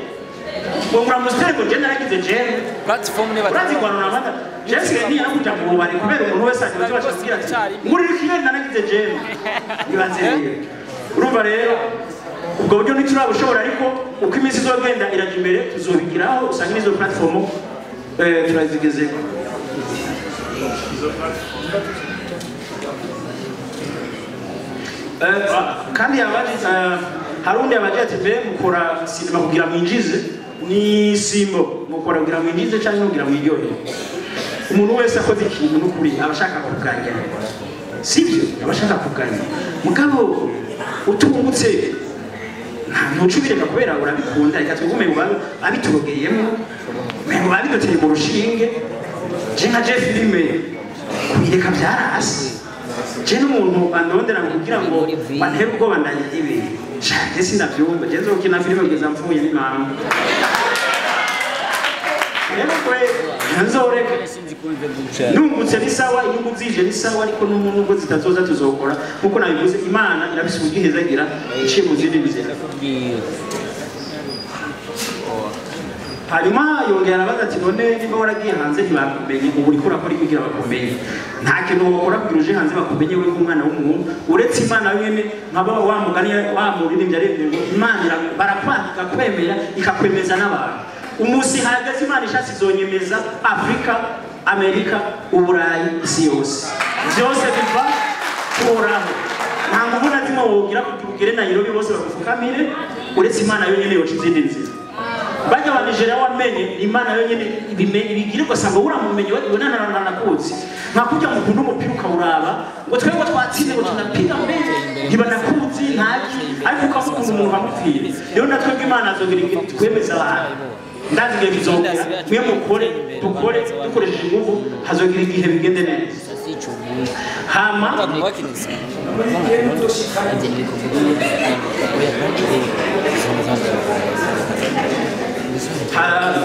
ngo ngura musiteri ngo je naragize jeme platform ne urazi kwanura amata jesiga ntiyakuja mu bubari kubera umuntu wese agira icyo bashobora ati ngurira ikiyeri naragize jeme. Ibaze rero, urumva rero ubwo buryo ntiturabushobora, ariko uko iminsi izogenda iraja imbere tuzobigiraho, usanga n'izo platform turazigezeko. Kandi hari undi yabaje ati mbe mukora sinema kugira mwinjize ni simbo, mukora kugira mwinjize cyangwa kugira mwiryohere? Umuntu wese akoze ikintu n'ukuri aba ashaka kuganya, sibyo? Aba ashaka kuganya, mugabo utungutse nta ntucubireka kubera urabikunda. Reka twigume abiturogeyemo ngo babiduteye mu rushinge. Je nka je filime kuyireka byarasi, je n'umuntu andondera kugira ngo bantere ubwoba ndayibe je sinavyumva. Je nzokina filime kugeza mpfuye n'imama. Rero kwe nzoreka nungutse ni sawa, inyungu zije ni sawa, ariko nubwo zitazoza tuzokora nkuko nabivuze. Imana irabise ubugihezagira iciye mu zindi nzira. Hanyuma yongera arabaza ati none niba waragiye hanze ntibakumenye, ubu uriko urakora iki kugira bakumenye? Nta kintu wokora kugira uje hanze bakumenye we nk'umwana w'umuntu, uretse Imana yonyene. Nkaba wa mugani wa muririmbyi aririmbye ngo Imana barakwandika kwemera ikakwemeza n'abantu. Umunsi hahagaze Imana ishatse izonyemeza Afrika, Amerika, Uburayi, isi yose. Vyose biva kuhoraho. Nta nguvu na zimwe wogira kugira ugere Nairobi bose bagufukamire, uretse Imana yonyene yoca izindi nzira. Bajya ba Nigeria wamenye Imana yonyene ibigira, ugasanga uramumenye nakuzi nka kurya mukunda umupira ukawuraba ngo twebwe twatsinze ngo tunapiga mbere ntibanakuzi ntaki, ariko ukamukunda umuntu ukamupfira. Rero natwebwe Imana azogira igihe twemeza abantu, ndazi igihe kizogera mwe mukore dukore dukoresheje inguvu, hazogira igihe bigende neza. Hama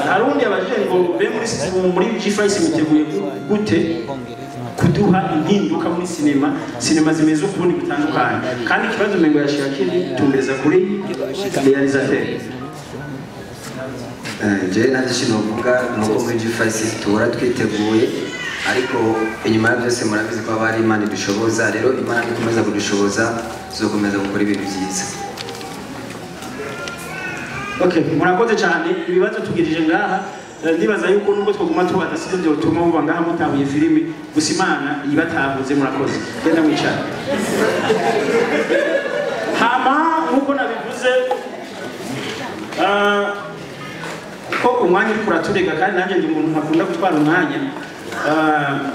harundi abajije ngo be muri G5 miteguye gute kuduha impinduka muri sinema, sinema zimeze ukundi gutandukanye? Kandi ikibazo mengo yashira kiri tumbereza kuri réalisateur. Je nta novuga nuko muri G5 tuhora twiteguye, ariko inyuma ya byose murabizi ko haba hari Imana idushoboza. Rero Imana ikomeza kudushoboza tuzokomeza gukora ibintu byiza. Okay, murakoze cyane. Ibibazo tugirije ngaha. Ndibaza yuko nubwo twaguma tubaza sivyo byotuma muba ngaha mutahuye filimi, gusa Imana ibatahuze. Murakoze, genda mwicara. Hama nkuko nabivuze, ko umwanya uri kuraturega kandi nanjye ndi umuntu ntakunda gutwara umwanya,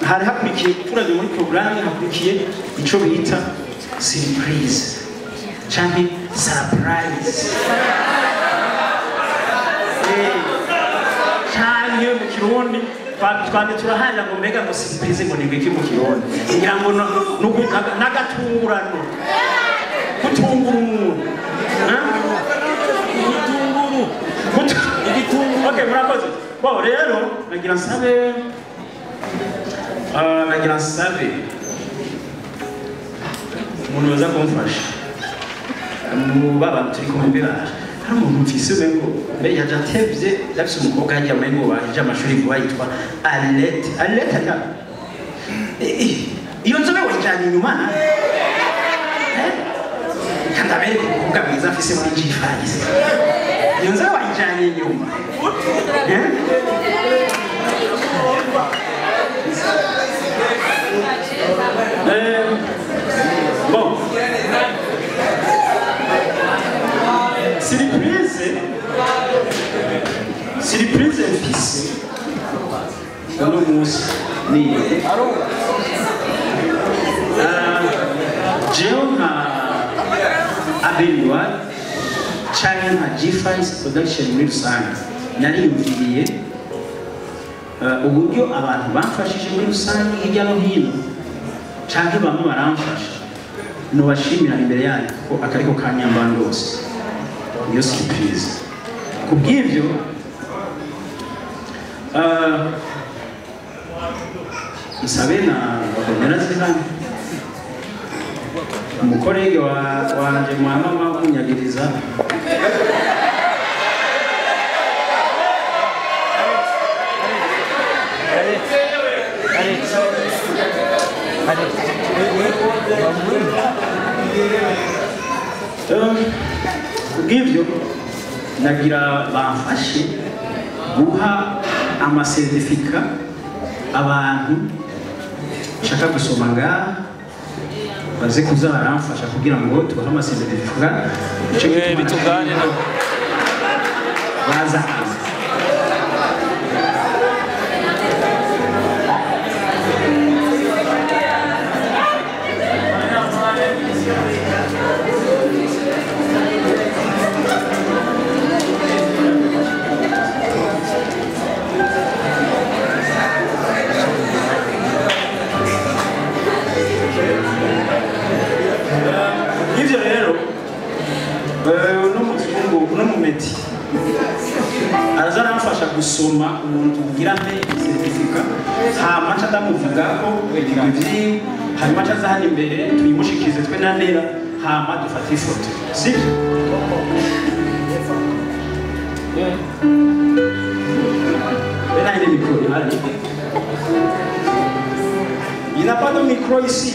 hari hakurikiye turaje muri programme, hakurikiye ico bita surprise canke surprise canke mu Kirundi twamye turaharira ngo mbega ngo surprise ngo ni iki mu Kirundi, ngira ngo n'agatungurano, gutungura umuntu. Igitunguru. Okay, murakoze. Bon, rero nagira nsabe umuntu yoza kumfasha mu baba turi kumwe mbere. Hari umuntu mfise umengo mbe yaje atevye, yafise umukobwa yagiye umengo bahejeje amashuri vuba yitwa Arlette. Arlette ata iyo nzobe wayijanye inyuma na kandi abereka umukobwa mwiza afise muri G5, iyo nzobe wayijanye inyuma. Bon, surprise mfise uno munsi ni jewe nka Abel canke nka G5 Production muri rusange, nariyumviriye uburyo abantu bamfashije muri rusange hirya no hino canke bamwe baramfasha, nobashimira imbere yanyu ko akariko kanyambana rwose iyo surprise. Kubw'ivyo nsabe na bakomera zihano umukorege wanje mwama munyagiriza Kubw'ivyo nagira bamfashe guha amasertifika abantu nshaka gusoma ngaha, baze kuza baramfasha kugira ngo tubahe amasertifika. Bitungane baza. Ivyo rero uno mumeti araza aramfasha gusoma umuntu kugira mpe certificat, hama nca ndamuvuga ko ibigwi vyiwe, hanyuma nca aza hano imbere tuyimushikize twe na Nera, hama dufate ifoto, sivyo? Bena ile micro ihari. Il n'a pas de micro ici.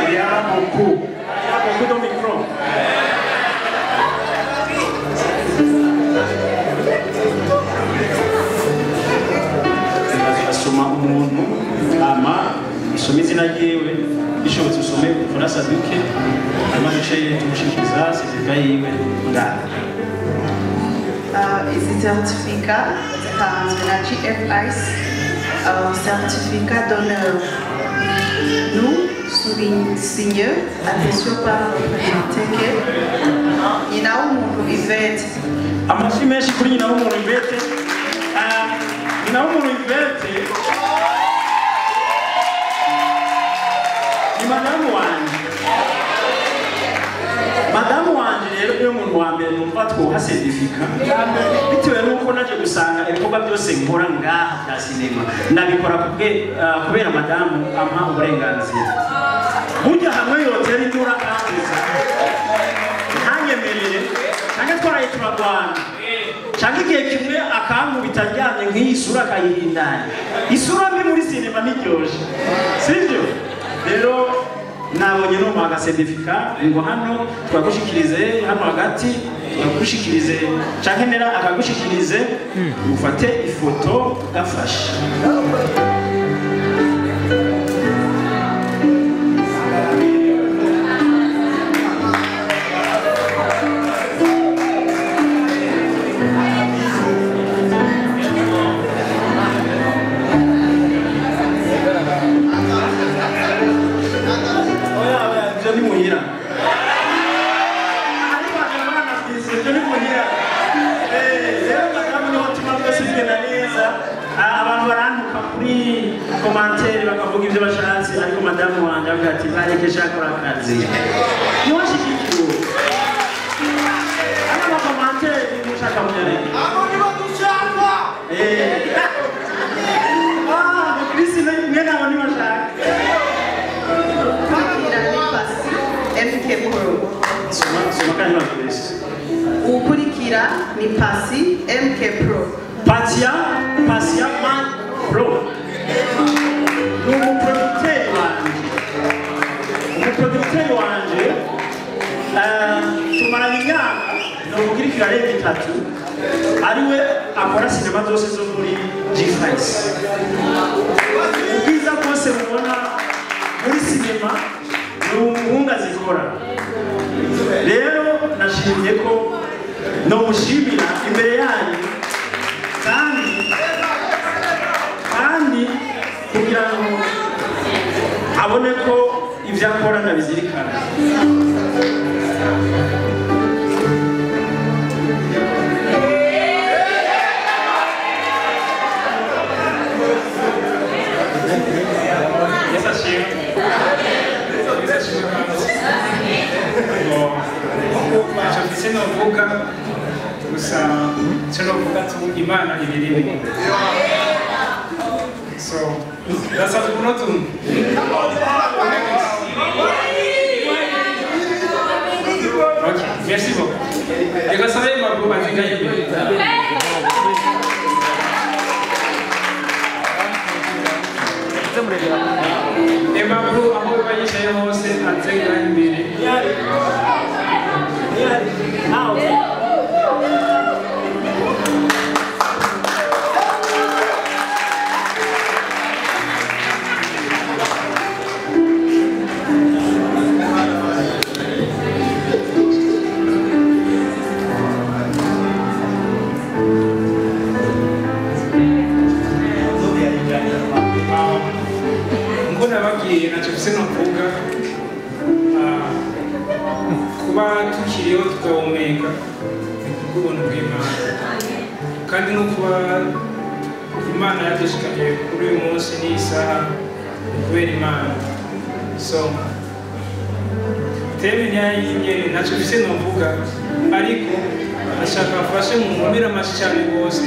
Il y a beaucoup. Il y a beaucoup de micros. Asoma umuntu ama usome izina ryiwe, bishobotse usome ubufaransa duke, hanyuma duce tumushikiriza certificat yiwe ngaha. Izi certificat zitanzwe na GFIS, certificat d'honneur. Nous soulignons, attention par représenté que nyina w'umuntu Yvette. Amashyi menshi kuri nyina w'umuntu Yvette. Nyina w'umuntu Yvette ni madamu wanje. Madamu wanje rero niwe muntu wa mbere numva twoha certificat, bitewe n'uko naje gusanga ibikorwa byose nkora ngaha bya sinema nabikora kubera madamu ampa uburenganzira. Burya hamwe yotera induru akambuza ntanyemerere, canke twaraye turagwana, canke igihe kimwe akankubita aryamye nk'iyi sura akayihindanya. Isura mbi muri sinema ntiryoshe, sivyo? Rero Nabonye no muhaga certificat ngo hano twagushikirize hano hagati twagushikirize canke nera akagushikirize mufate ifoto gafashe. Commentaire bakavuga ibyo bashatse ariko madamu wanjye avuga ati bareke shaka akazi niwashikikiwe ama commentaire nimushaka munyareke abo nibo dushaka ah Chris mwene abo nibashaka Ukurikira ni Pasi MK Pro. Soma kandi bakubise. Ukurikira ni Pasi MK Pro. Patia Pasia Man Pro. Umuproducteur wanje tumaranye imyaka novugira ikirarenga itatu ariwe akora sinema zose zo muri G5. Ubwiza bwose mubona muri sinema ni umuhungu azikora. Rero nashimye ko nomushimira imbere yanyu kandi kugira ngo abone ko ibyo akora ndabizirikana. Icyo novuga gusa icyo novuga tu Imana ibirimo. So that's how we know. Ok, merci beaucoup. Reka sabe makuru bazinga imbere. Amakuru aho bayicaye hose azenga imbere. Ngo nababwiye ntacyo mfise novuga kuba tukiriho tugahumeka ni kubw'ubuntu bw'Imana kandi no kuba Imana yadushikanye kuri uyu munsi n'iyi saha ni kubera Imana. So teme ntiyayingene ntacyo mfise novuga ariko ashaka afashe mu nkomere amashyi cyane rwose.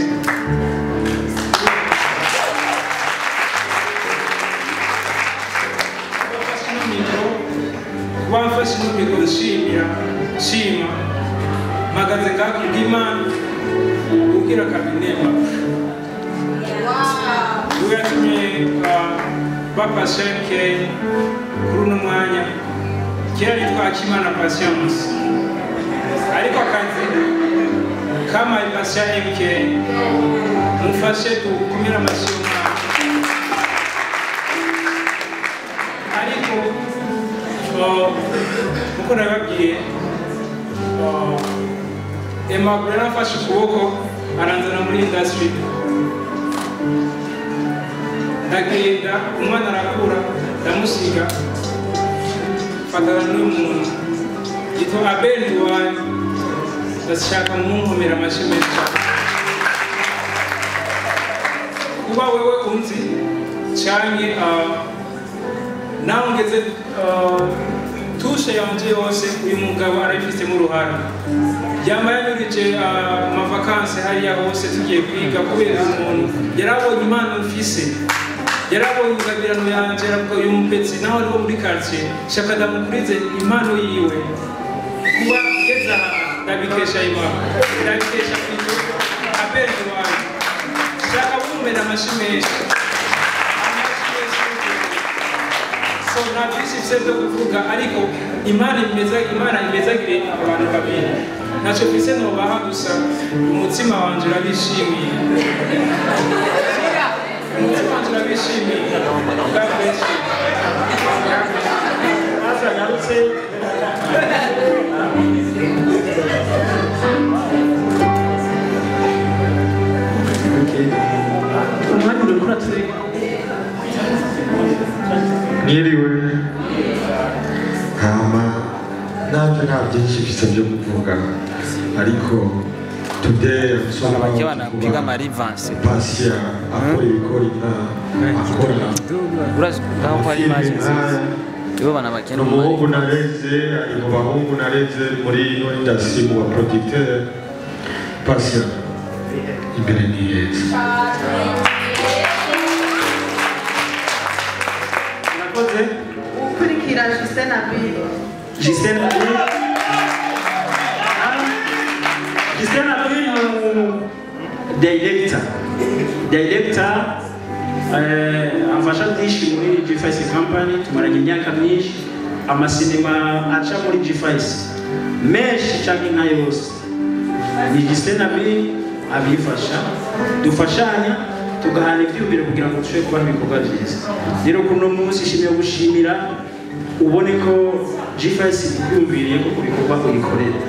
Bamfashe ino mikoro nshimira nshima mpagaze ngaha kubw'Imana ubwira kabinema ubu yatumye bapasha MK kuri uno mwanya. Kera nitwa Akimana Patience ariko akazi kamaye Pasha MK mufashe dukumire amashyi y'umwana ariko nkuko nababwiye Aimable yarafashe ukuboko aranzana muri industry ndagenda umwana arakura ndamusiga mfatana n'uyu muntu yitwa Abel Nduwayo ndashaka munkomera amashyi menshi cyane. Kuba wewe unzi canke nawe ngeze tushe yanje yose uyu mugabo arabifitemo uruhara. Yama yanyurije amavakansi hariya hose tugiye kwiga kubera umuntu yarabonye impano mfise yarabonye ingabirano yanje aravuga uyu mupetsi nawe ari wo muri quartier shaka ndamukurize impano yiwe kuba ngeze aha ndabikesha Imana ndabikesha Pito Abel Nduwayo shaka bumera amashyi menshi. So nta byinshi mfise byo kuvuga, ariko Imana imeza, Imana imezagire abantu babiri. Ntacyo mfise nobaha, gusa umutima wanje urabishimiye, umutima wanje urabishimiye. God bless you. Asa nyarutse. Umwanya uriko uratureka. Mwiriwe. Hama nanje nta byinshi mfise byo kuvuga, ariko today I'm so Bana bake proud banapiga kuba marivanse. Pasia akora ibikora inka akora Urazi aho ko ari image nziza. Ibo bana bake ni umuhungu nareze, ari mu bahungu nareze muri ino industry, mu ba producteur. Pasia, imbere ni heza. Murakoze. Ukurikira Justin Abir. Justin Abir. Justin Abir ni director. Director amfasha byinshi muri G5 company, tumaranye imyaka myinshi, amasinema aca muri G5 menshi cyangwa inka yose ni Justin Abir abifasha, dufashanya tugahana ibyumviro kugira ngo dushobore kubaha ibikorwa byiza. Rero kuno munsi nshimiye gushimira ubone ko G5 ibyumviriye ko ku bikorwa uyikorera.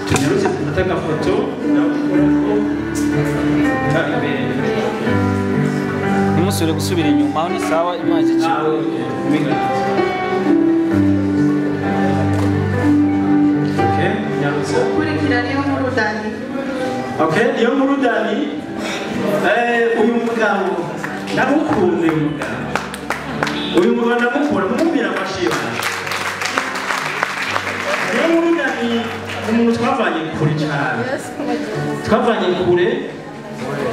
Tunyarutse dufate agafoto nawe ukora ko imbere. Ntimusubire gusubira inyuma, aho ni sawa image iciwe. Okay, nyarutse. Ukurikira niyo nkuru Dani. Okay, niyo nkuru Dani. Uyu mugabo ndamukunda, uyu mugabo. Uyu mugabo ndamukunda, mumubwira amashimwe. Niyo nkuru Dani umuntu twavanye kure cyane. Twavanye kure,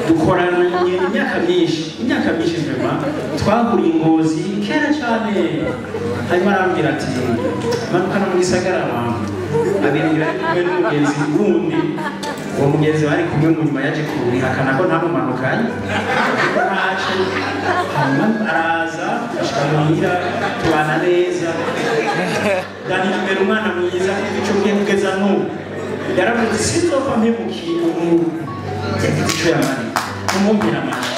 dukoranye imyaka myinshi, imyaka myinshi vraiment. Twahuriye i Ngozi kera cyane. Hanyuma arambwira ati manukana mu gisagara wangu. Abirira kumwe n'umugenzi wundi. Uwo mugenzi bari kumwe mu nyuma yaje kubihakana ko ntamumanukanye. Ntaco. Hanyuma araza ashika muhira tubana neza. Dani mbere umwana mwiza ico ngiye kugeza n'ubu. Yaravuze sinzopfa mpemukiye umuntu. Ico yamariye. Mumumpira amashyi.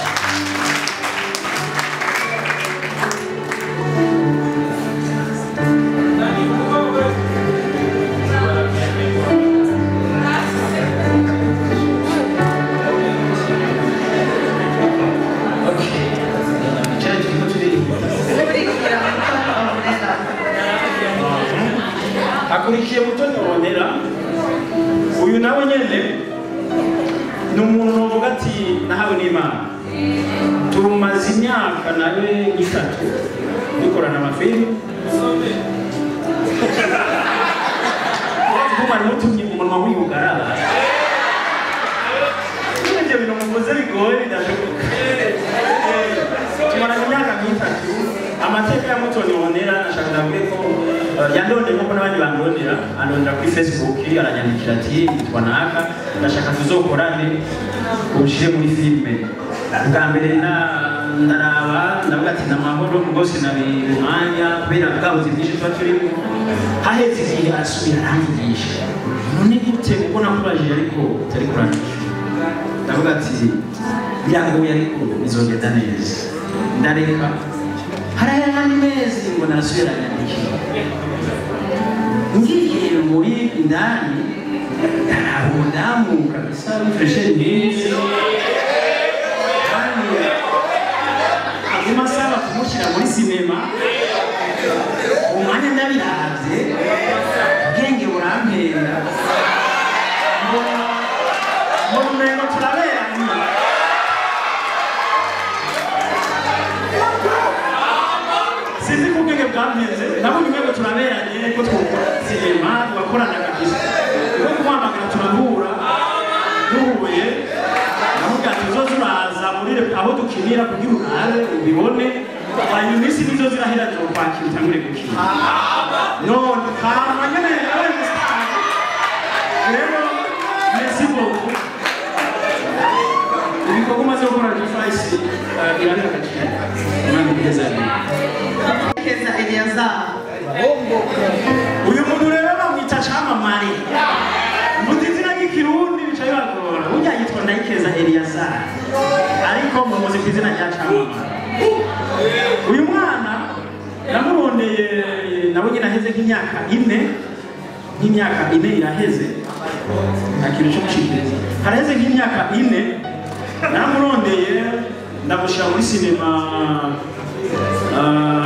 Ukurikira Mutoni Ornella. Akurikiye Mutoni Ornella. Uyu nawe nyene ni umuntu uvuga ati nahawe n'Imana. Tumaze imyaka nawe itatu dukorana amafilimi. Urazi ko mwari mutumye umunwa wiyugara. Ibyo bintu muvuze bigoye bidashoboka. Tumaranye imyaka nk'itatu. Amateka ya Mutoni Ornella nashaka ndavuge ko yandondeye nkuko n'abandi bandondera, andondera kuri Facebook aranyandikira ati nitwa naka, ndashaka tuzokorane ushire muri filime. Bwa mbere ndaraba ndavuga ati namahoro rwose nabimwanya kubera bwabuze byinshi tuba turimo. Haheze igihe asubira aranyigisha, none gute kuko nakubajije ariko utari kurangije. Ndavuga ati biragoye ariko bizogenda neza. Ndareka hari ayandi mezi ngo narasubira aranyandikira. Ngiye muri indani ndaraba umudamu kabisa w'ifresheri mwiza, kandi aguma asaba kumushyira muri sinema. Umwanya ndabiravye ubwenge burampenda, mbona umengo turaberanye. Sinzi ko ubwenge bwampenze, nabonye umengo turaberanye ko twokora sinema tugakorana kabisa. Niko kumuhamagara turahura, duhuye ndavuga ati uzoze uraza muri aho dukinira kugira urabe ubibone, hanyuma iminsi nizo zirahera nzokwakira utangure gukina. None kama nyene yabaye umusitari. Rero merci beaucoup. Ibikorwa umaze gukora G5 birabera agaciro. Imana igeze. Keza Eliazar. ku izina rya Camamara. Uyu mwana namurondeye nabonye naheze nk'imyaka ine, nk'imyaka ine iraheze, nta kintu cyo gushikiriza. Haraheze nk'imyaka ine namurondeye ndamushyira muri sinema,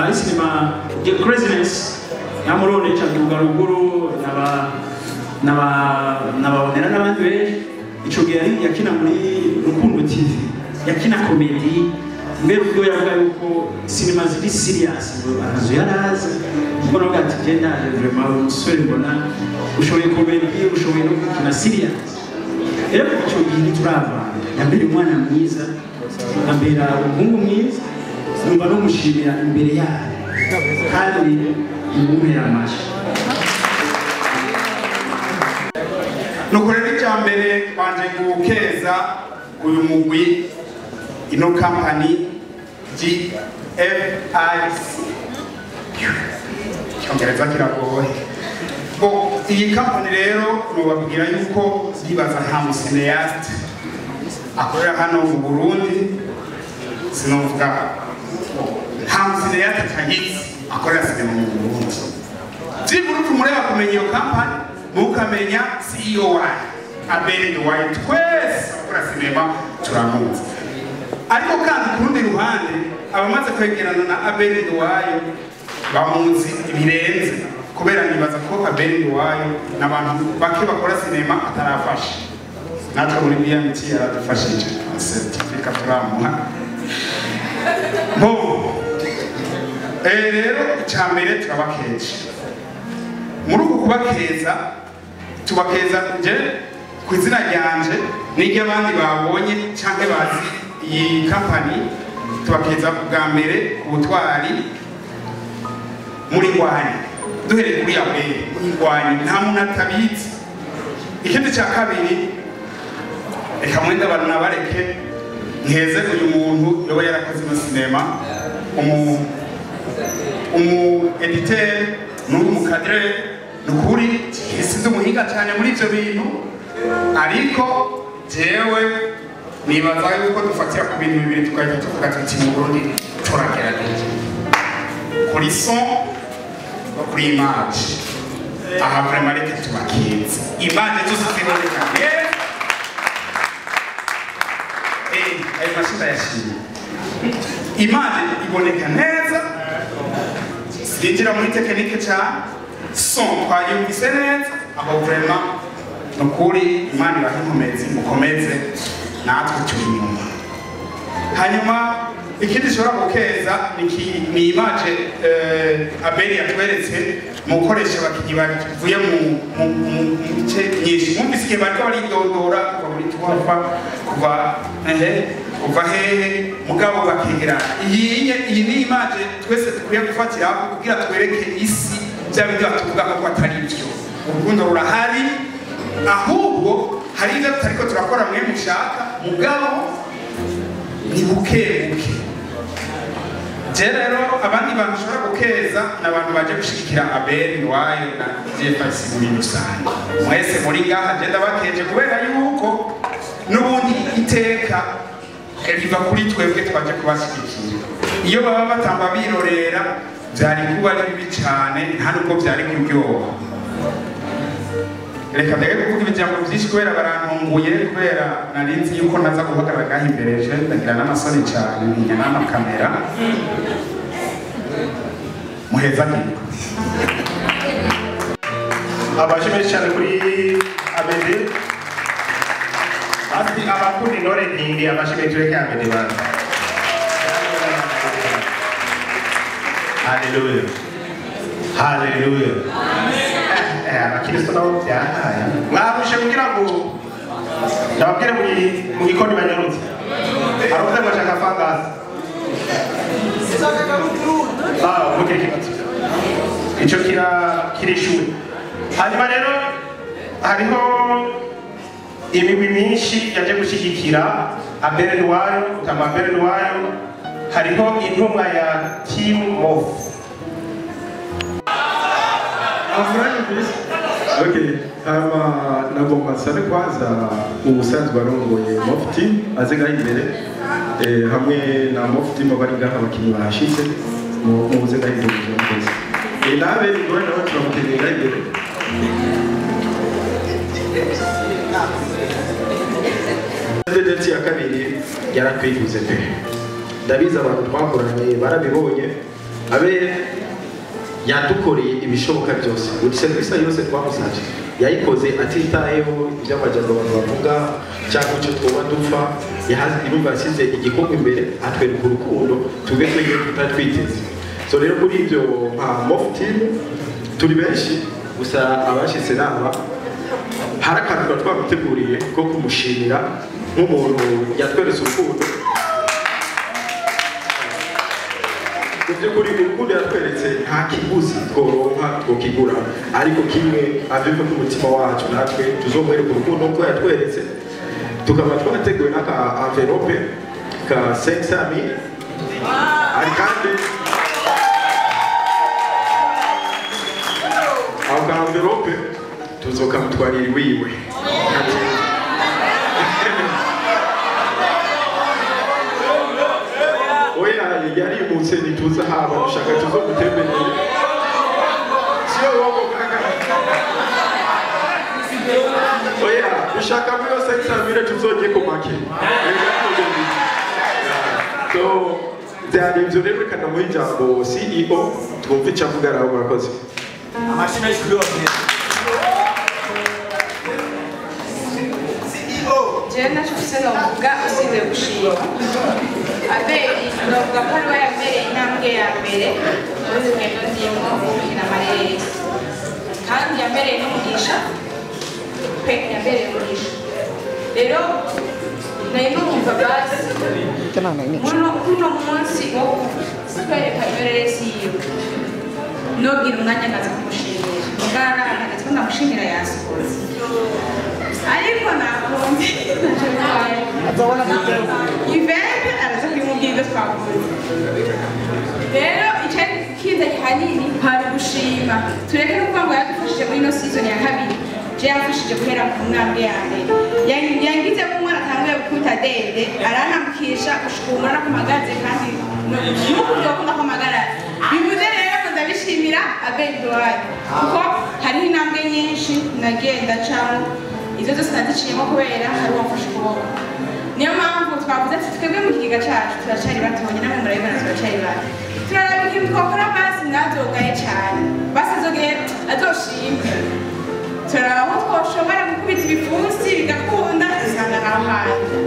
ari sinema The Craziness. Namurondeye caduga ruguru nababonera n'abandi benshi. Ico gihe yari yakina muri Rukundo TV, yakina komedi. Mbere ubwo yavuga yuko sinema ziri serious ngo akazu yarazi, ubwo navuga ati je ndaje vraiment umusore mbona ushoboye komedi, ushoboye no gukina serious. Rero ico gihe ntituravana, yambere umwana mwiza, ambera umuhungu mwiza, numva no mushimira imbere yayo kandi imumera amashi. Nuko rero icya mbere banje gukeza uyu mugwi, ino company GFIC, icyongereza kiragoye. Bo iyi company rero nubabwira yuko ndibaza nta mucinéaste akorera hano mu Burundi, sinovuga nta mucinéaste atayizi akorera sinema mu Burundi. Byibura mureba kumenya iyo company, mukamenya CEO wayo Abel Nduwayo, twese abakora sinema turamuzi. Ariko kandi ku rundi ruhande abamaze kwegerana na Abel Nduwayo bamuzi ibirenze, kubera nibaza ko Abel Nduwayo n'abantu bake bakora sinema atarafasha. Natwe muri BMT yaradufashije certificate turamuha. Bo rero icya mbere turabakeje. Muri uku kubakeza tubakeza nje ku izina ryanje n'iry'abandi babonye canke bazi iyi company, tubakeza bwa mbere ku butwari muri ngwani. Duhereye kuri Abel ngwani nta muntu atabizi. Ikindi cya kabiri, reka mwenda abantu nabareke nkeze uyu muntu yoba yarakoze mu sinema, umu editeur n'uyu mukadre. Nukuri sinzi umuhinga cyane muri ibyo bintu, ariko jewe nibaza yuko dufatira ku bintu bibiri tugahita tuvuga tuti mu Burundi turagerageza kuri son no kuri image. Aha vraiment reka tubakenze image zose ziboneka neza. Ayo mashini yashimye image iboneka neza, sinjira muri tekinike cyane, son twayumvise neza. Aho vraiment nukuri Imana ibahe inkomezi, mukomeze natwe turi inyuma. Hanyuma ikindi gishobora gukeza ni image Abel yatweretse mu gukoresha abakinyi bavuye mu bice myinshi. Mwumvise igihe bariko baridondora kuva muri Tuwafa, kuva hehe, mugabo bakegerana. Iyi ni image twese dukwiye gufatira kugira twereke isi bya bindi batuvuga ko atari byo. Urukundo rurahari, ahubwo hari ibyo tutariko turakora mwe mushaka, mugabo ni buke buke. Je rero abandi bantu ushobora gukeza ni abantu baje gushigikira Abel Nduwayo na GFIC muri rusange. Mwese muri ngaha je ndabakeje kubera yuko n'ubundi iteka riva kuri twebwe twaje kubashyigikira. Iyo baba batamba birorera byari kuba ari bibi cyane, nta nubwo byari kuryoha. Reka ndeke kuvuga ibijambo byinshi kubera barantunguye, kubera nari nzi yuko naza guhagarara ngaha imbere, je ndagira n'amasoni cyane, ntinya n'amakamera. Muheza nkiko. Amashyi menshi cyane kuri Abedi. Ati abakunda intore ntindi, amashyi menshi tureke Abedi bana. Haleluya. Haleluya. Abakristo nabo byahaye. Mwarushe kugira ngo ndababwire mu gikoni banyarutse. Aravuze ngo ashaka fangasi. Ah, mugire ikibazo. Ico kirishuwe. Hanyuma rero hariho imigwi myinshi yaje gushyigikira Abel Nduwayo, Mutama Abel Nduwayo. Hariho intumwa ya Team Mof. Okay, nagomba nsabe kwanza ubusanzwe arongoye Mofti aze ngaho imbere. Hamwe na Moftima bari ngaha abakinyi bahashitse muze ngaho imbere murakoze. Nabe ingorane nawe turamukeneye ngaho imbere. Deti ya kabiri yarakwiguze pe. Ndabizi abantu twakoranye barabibonye, abe yadukoreye ibishoboka byose. Buri serivisi yose twamusabye yayikoze atitayeho iby'amajambo abantu bavuga cyangwa icyo twoba dupfa. Irumva yasize igikombe imbere atwereka urukundo tube twebwe tutatwiteze. So rero kuri ibyo nka Mof Team turi benshi, gusa abashitse naba hari akantu twamuteguriye ko kumushimira nk'umuntu yatweretse urukundo. Mu by'ukuri urukundo yatweretse nta kiguzi tworonka twokigura, ariko kimwe abiva ku mutima wacu natwe tuzomwereka urukundo uko yatweretse. Tukaba twateguye n'aka envelope ka 500,000 ari kandi ako ka envelope tuzokamutwarira iwiwe. Oya yarimutse ntituza haba dushaka tuzogutemberere. Siyo wogo kaka. Oya dushaka muri yose 500,000 tuzogiye ku make. So byari ibyo rero, reka ndamuha ijambo CEO twumve icyo avuga nawe. Murakoze. Amashyi menshi kuri bose. Jewe ntacyo novuga usibye gushima Abeli. Novuga ko ariwe yambereye intambwe ya mbere muri rugendo ndimo gukina amareresi, kandi yambereye n'umugisha pe, yambereye umugisha. Rero nari numva basi kuno munsi wo kutwereka imereresi yiwe nobwira umwanya nkaza kumushimira, mugara ko ndamushimira yasohotse, ariko nakunze Ivete araza kubimubwira ibyo twavuze. Rero icyo kinzanye hanini hari gushima, tureke no kuvuga ngo yadufashije muri ino season ya kabiri. Je yamfashije guhera ku ntambwe ya mbere, yangize ko umwana atanguye gukubita dede aranambukisha gushika ubu murabona ko mpagaze, kandi n'ubu ndakunda ko mpagarara. Bivuze rero ko ndabishimira Abeli Duwayo kuko hariho intambwe nyinshi nagiye ndacamo, izo zose naziciyemo kubera hari uwamfashe ukuboko. Niyo mpamvu twavuze ati twebwe mu kigega cyacu turacari batonya, namwe murabibona turacari bato, turaraba ikintu twakora basi ntazogaye cyane, basi azogere azoshime. Turaraba aho twoshobora gukubita ibipfunsi bigakunda dusanga aho hantu.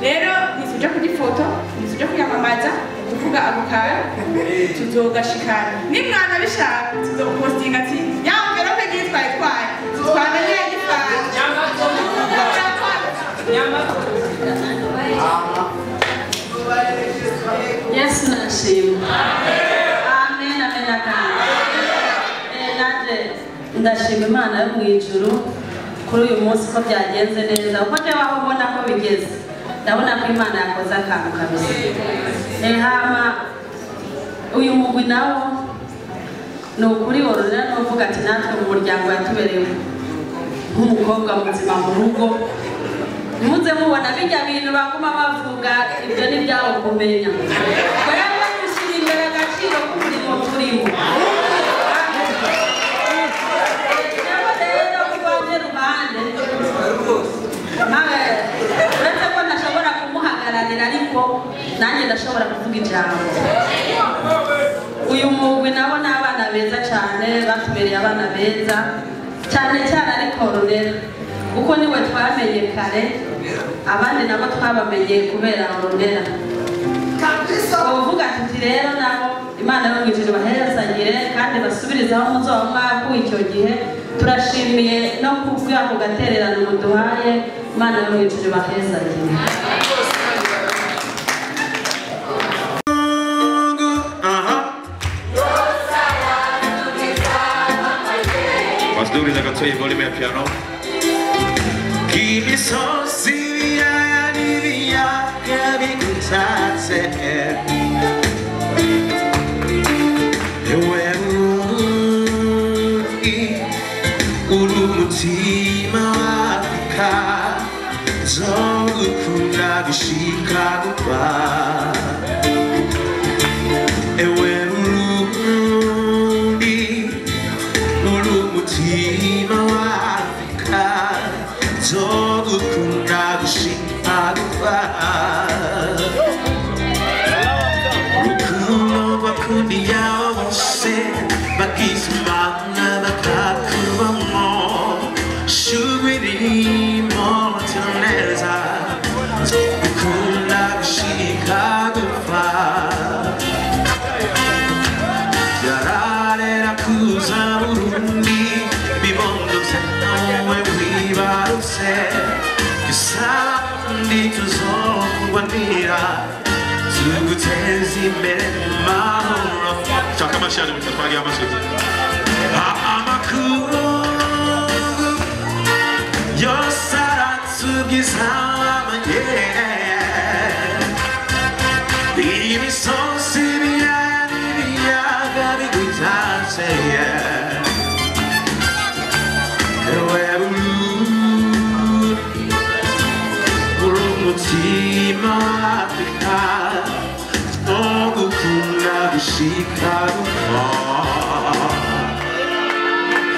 Rero ntituja kurya ifoto, ntituja kwiyamamaza, kuvuga ako kantu tuzogashikana. Nimwana bishaka tuzopostinga ati ya mverope ngiyi twari twaye twamenye yagifana. Yesu nashimwe. Amen, amen, amen. Nanjye ndashima Imana yo mu ijuru kuri uyu munsi ko byagenze neza, kuko njyewe aho ubona ko bigeze ndabona ko Imana yakoze akantu kabisa. Hama uyu mugwi nawo ni ukuri wororera n'uvuga ati natwe mu muryango yatubereye nk'umukobwa muzima mu rugo. Ntimuze mubona bijya bintu baguma bavuga, ibyo ni ibyabo kumenya. Twebwe dushyira imbere agaciro k'umurimo turimo. Rero kurwanya ruhande uretse ko ntashobora kumuhagararira, ariko nanjye ndashobora kuvuga ijambo. Uyu mugwi nabo ni abana beza cyane, batubereye abana beza cyane cyane, ariko Ornella kuko niwe twamenye kare, abandi nabo twabamenye kubera Ornella. Uvuga tuti rero nabo Imana yo mu ijuru baherezanyire kandi basubirize aho muzoba mwakuye icyo gihe. Turashimiye no kubwira ku gatererano muduhaye, Imana yo mu ijuru baherezanyire. Wasiduriza gatoya volume ya piano. Imisozi ibiyaya n'ibiyaga bigutatse, ewe uri uri umutima wa Afrika, nzogukunda. Nzogukunda gushika gupfa. Ewe Burundi, uri umutima wa Afrika, nzogukunda gushika gupfa. Rukundo rwakundiye bose, bagize Imana bakakubamwo, shugwe ririmo neza, nzogukunda gushika gupfa. Yararera kuza Burundi, bibondo vyawe wibarutse, kandi tuzokugwanira, tuguteze imbere mu mahoro. Shaka amashyi yanyu twagiye amashyi. Amakungu yose aratubwiza amanyere, imisozi, ibiyaya n'ibiyaga bigwitatse. Ewe Burundi, uri umutima wa Afrika, nzogukunda gushika gupfa.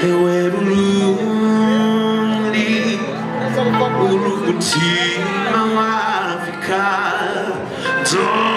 Ewe Burundi, uri umutima wa Afrika, nzogukunda